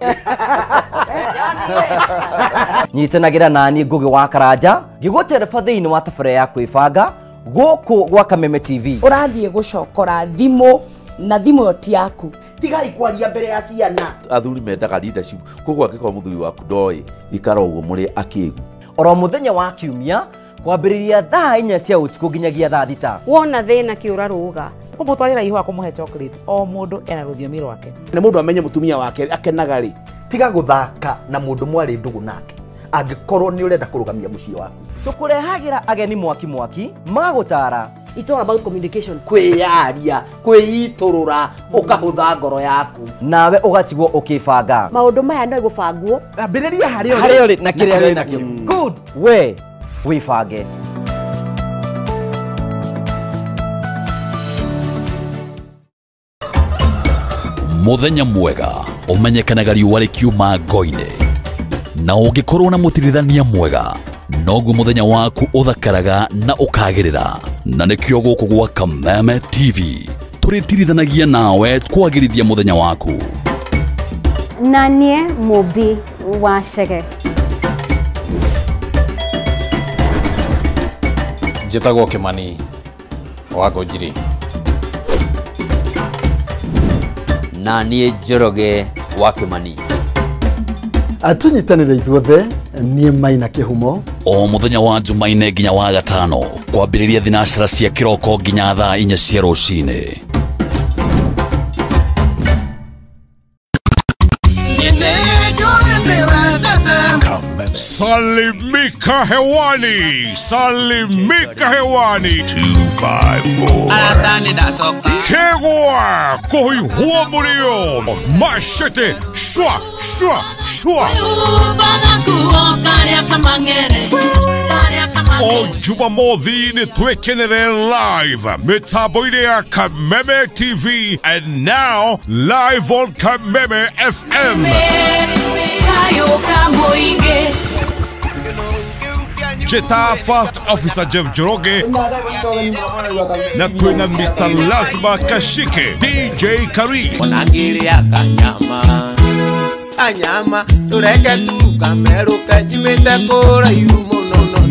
Nyitanagĩra nani Ngugi wa Karanja ngĩgũtereba thĩinĩ wa tabarĩra ya kwĩbanga gũkũ gwa Kameme TV. Ũrathiĩ gũcokora thimũ na thimũ ĩyo ti yaku. Tigai kwaria mbere ya ciana. Athuri mendaga leadership, koguo angĩkorwo mũthuri waku ndoĩ ikara ũguo mũrĩ akĩgu. Oro mũthenya wa kiumia kwambĩrĩria thaa 4 cia ũtukũ nginyagia thaa 6. Wona thĩna kĩũra rũga. Kũmũtwarĩra ihũa kũmũhe chocolate, o mũndũ ena rũthiomi rwake. Na mũndũ amenye mũtumia wake akenaga rĩ, tiga gũthaka na mũndũ mwarĩ ndũgũ nake angĩkorwo nĩ ũrenda kũrũgamia mũciĩ waku. Tũkũrehagĩra ageni mwaki mwaki magũtara. It's all about communication. Kwĩyaria, kwĩitũrũra, ũkahũtha ngoro yaku. Nawe ũgatigwo ũkĩbanga. Maũndũ maya no gũbangwo. Ambĩrĩria harĩa ũrĩ na kĩrĩa wĩ nakĩo. Good we wĩbange. Mũthenya mwega ũmenyekanaga riũa rĩkiuma ngo-inĩ, na ũngĩkorwo na mũtirithania mwega noguo mũthenya waku ũthakaraga na ũkagĩrĩra. Na nĩkĩo gũkũ gwa Kameme TV tũrĩtirithanagia nawe kwagĩrithia mũthenya waku. Na niĩ Mũmbi wa Chege. Njĩtagwo Kĩmani wa Ngũnjiri. Na niĩ Njoroge wa Kĩmani. Atunyitanĩre ithuothe, niĩ Maina Kĩhumo. O mũthenya wa Jumaine nginya wa gatano kwambĩrĩria thinacara cia kĩroko nginya thaa 4 cia rũcinĩ. Salimika hewani, salimika hewani. 254. Kegwa kohi huo murio. Machete shwa shwa shwa. O Jumamothi nĩ twĩkenere live mĩtambo-inĩ ya Kameme TV and now live on Kameme FM. Njĩta First Officer Jeff Njoroge na twĩna Mr. Lazima Kashike, DJ Karis. Onangĩrĩa kanyama kanyama tũreke tu kamerũke nyumĩte kũraihu mũno.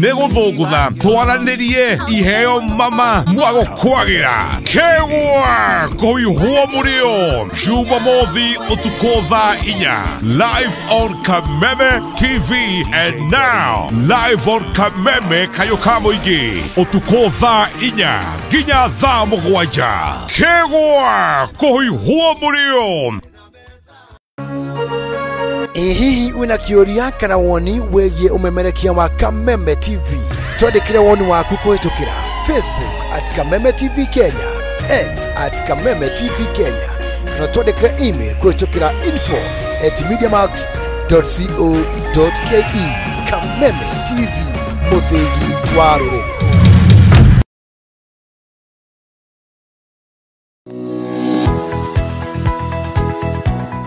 Nĩ gũthũngũtha twaranĩrie iheo mama mwagũkwagĩra kegwa kũihwo mũrĩo Jumamothi ũtukũ thaa 4 live on Kameme TV and now live on Kameme kayũ ka mũingĩ ũtukũ thaa 4 nginya thaa 7 kegwa kũihwo mũrĩo. Ĩ hihi wĩna kĩũria kana woni wĩgiĩ ũmemerekia wa Kameme TV? Twandĩkĩre woni waku kũhĩtũkĩra Facebook at Kameme TV Kenya, X at Kameme TV Kenya, na twandĩkĩre email kũhĩtũkĩra info@mediamax.co.ke. Kameme TV, mũthĩgi wa rũrĩrĩ.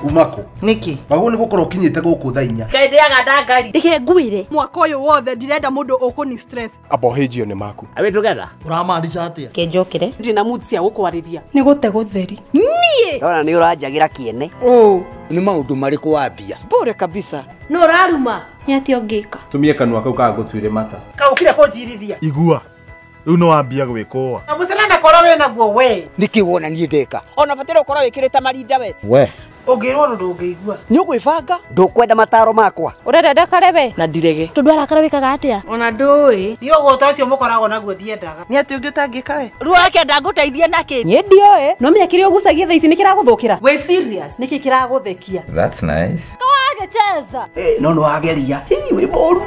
Umako niki waguo ni gukorwo kinyite guku thaa 4 ngai ndiaga ndangari reke ngwire mwaka uyu wothe ndirenda mundu ukuni stress abohĩnjio nĩ maku. Are we together? Ũramaanisha atĩa? Kĩnjũkĩre ndina mood cia gũkwarĩria nĩ gũte gũtheri niĩ ndona nĩ ũranjagĩra kĩene. Nĩ maũndũ marĩkũ wambia? Bure kabisa. No ũraruma nĩ atĩa ũngĩka? Tumie kanua kau kagũtuire mata kaũkire kũnjirithia. Igua rĩu nĩ wambia gwĩkũa mũcere korwo wĩna guo we nĩkĩ wona niĩ ndeka ona batĩre ũkorwo wĩkĩrĩte marinda we we ũngĩrwo ũndũ ndũngĩigua nĩ ũgwĩbanga ndũkwenda mataro makwa ũrenda ndakare we na ndirege tondũ arakara wĩkaga atĩa ona ndũĩ niĩ ũgũta ũcio mũkoragwo naguo ndiendaga nĩ atĩ ũngĩ ũtangĩka we rĩu akenda ngũteithie nakĩ niĩ ndioĩ no menya kĩrĩa ũgucagia thaa ici nĩ kĩragũthũkĩra wĩ serious nĩkĩ kĩragũthekia. That's nice. Kawagĩcheza no nĩ wageria hi wĩ mũru.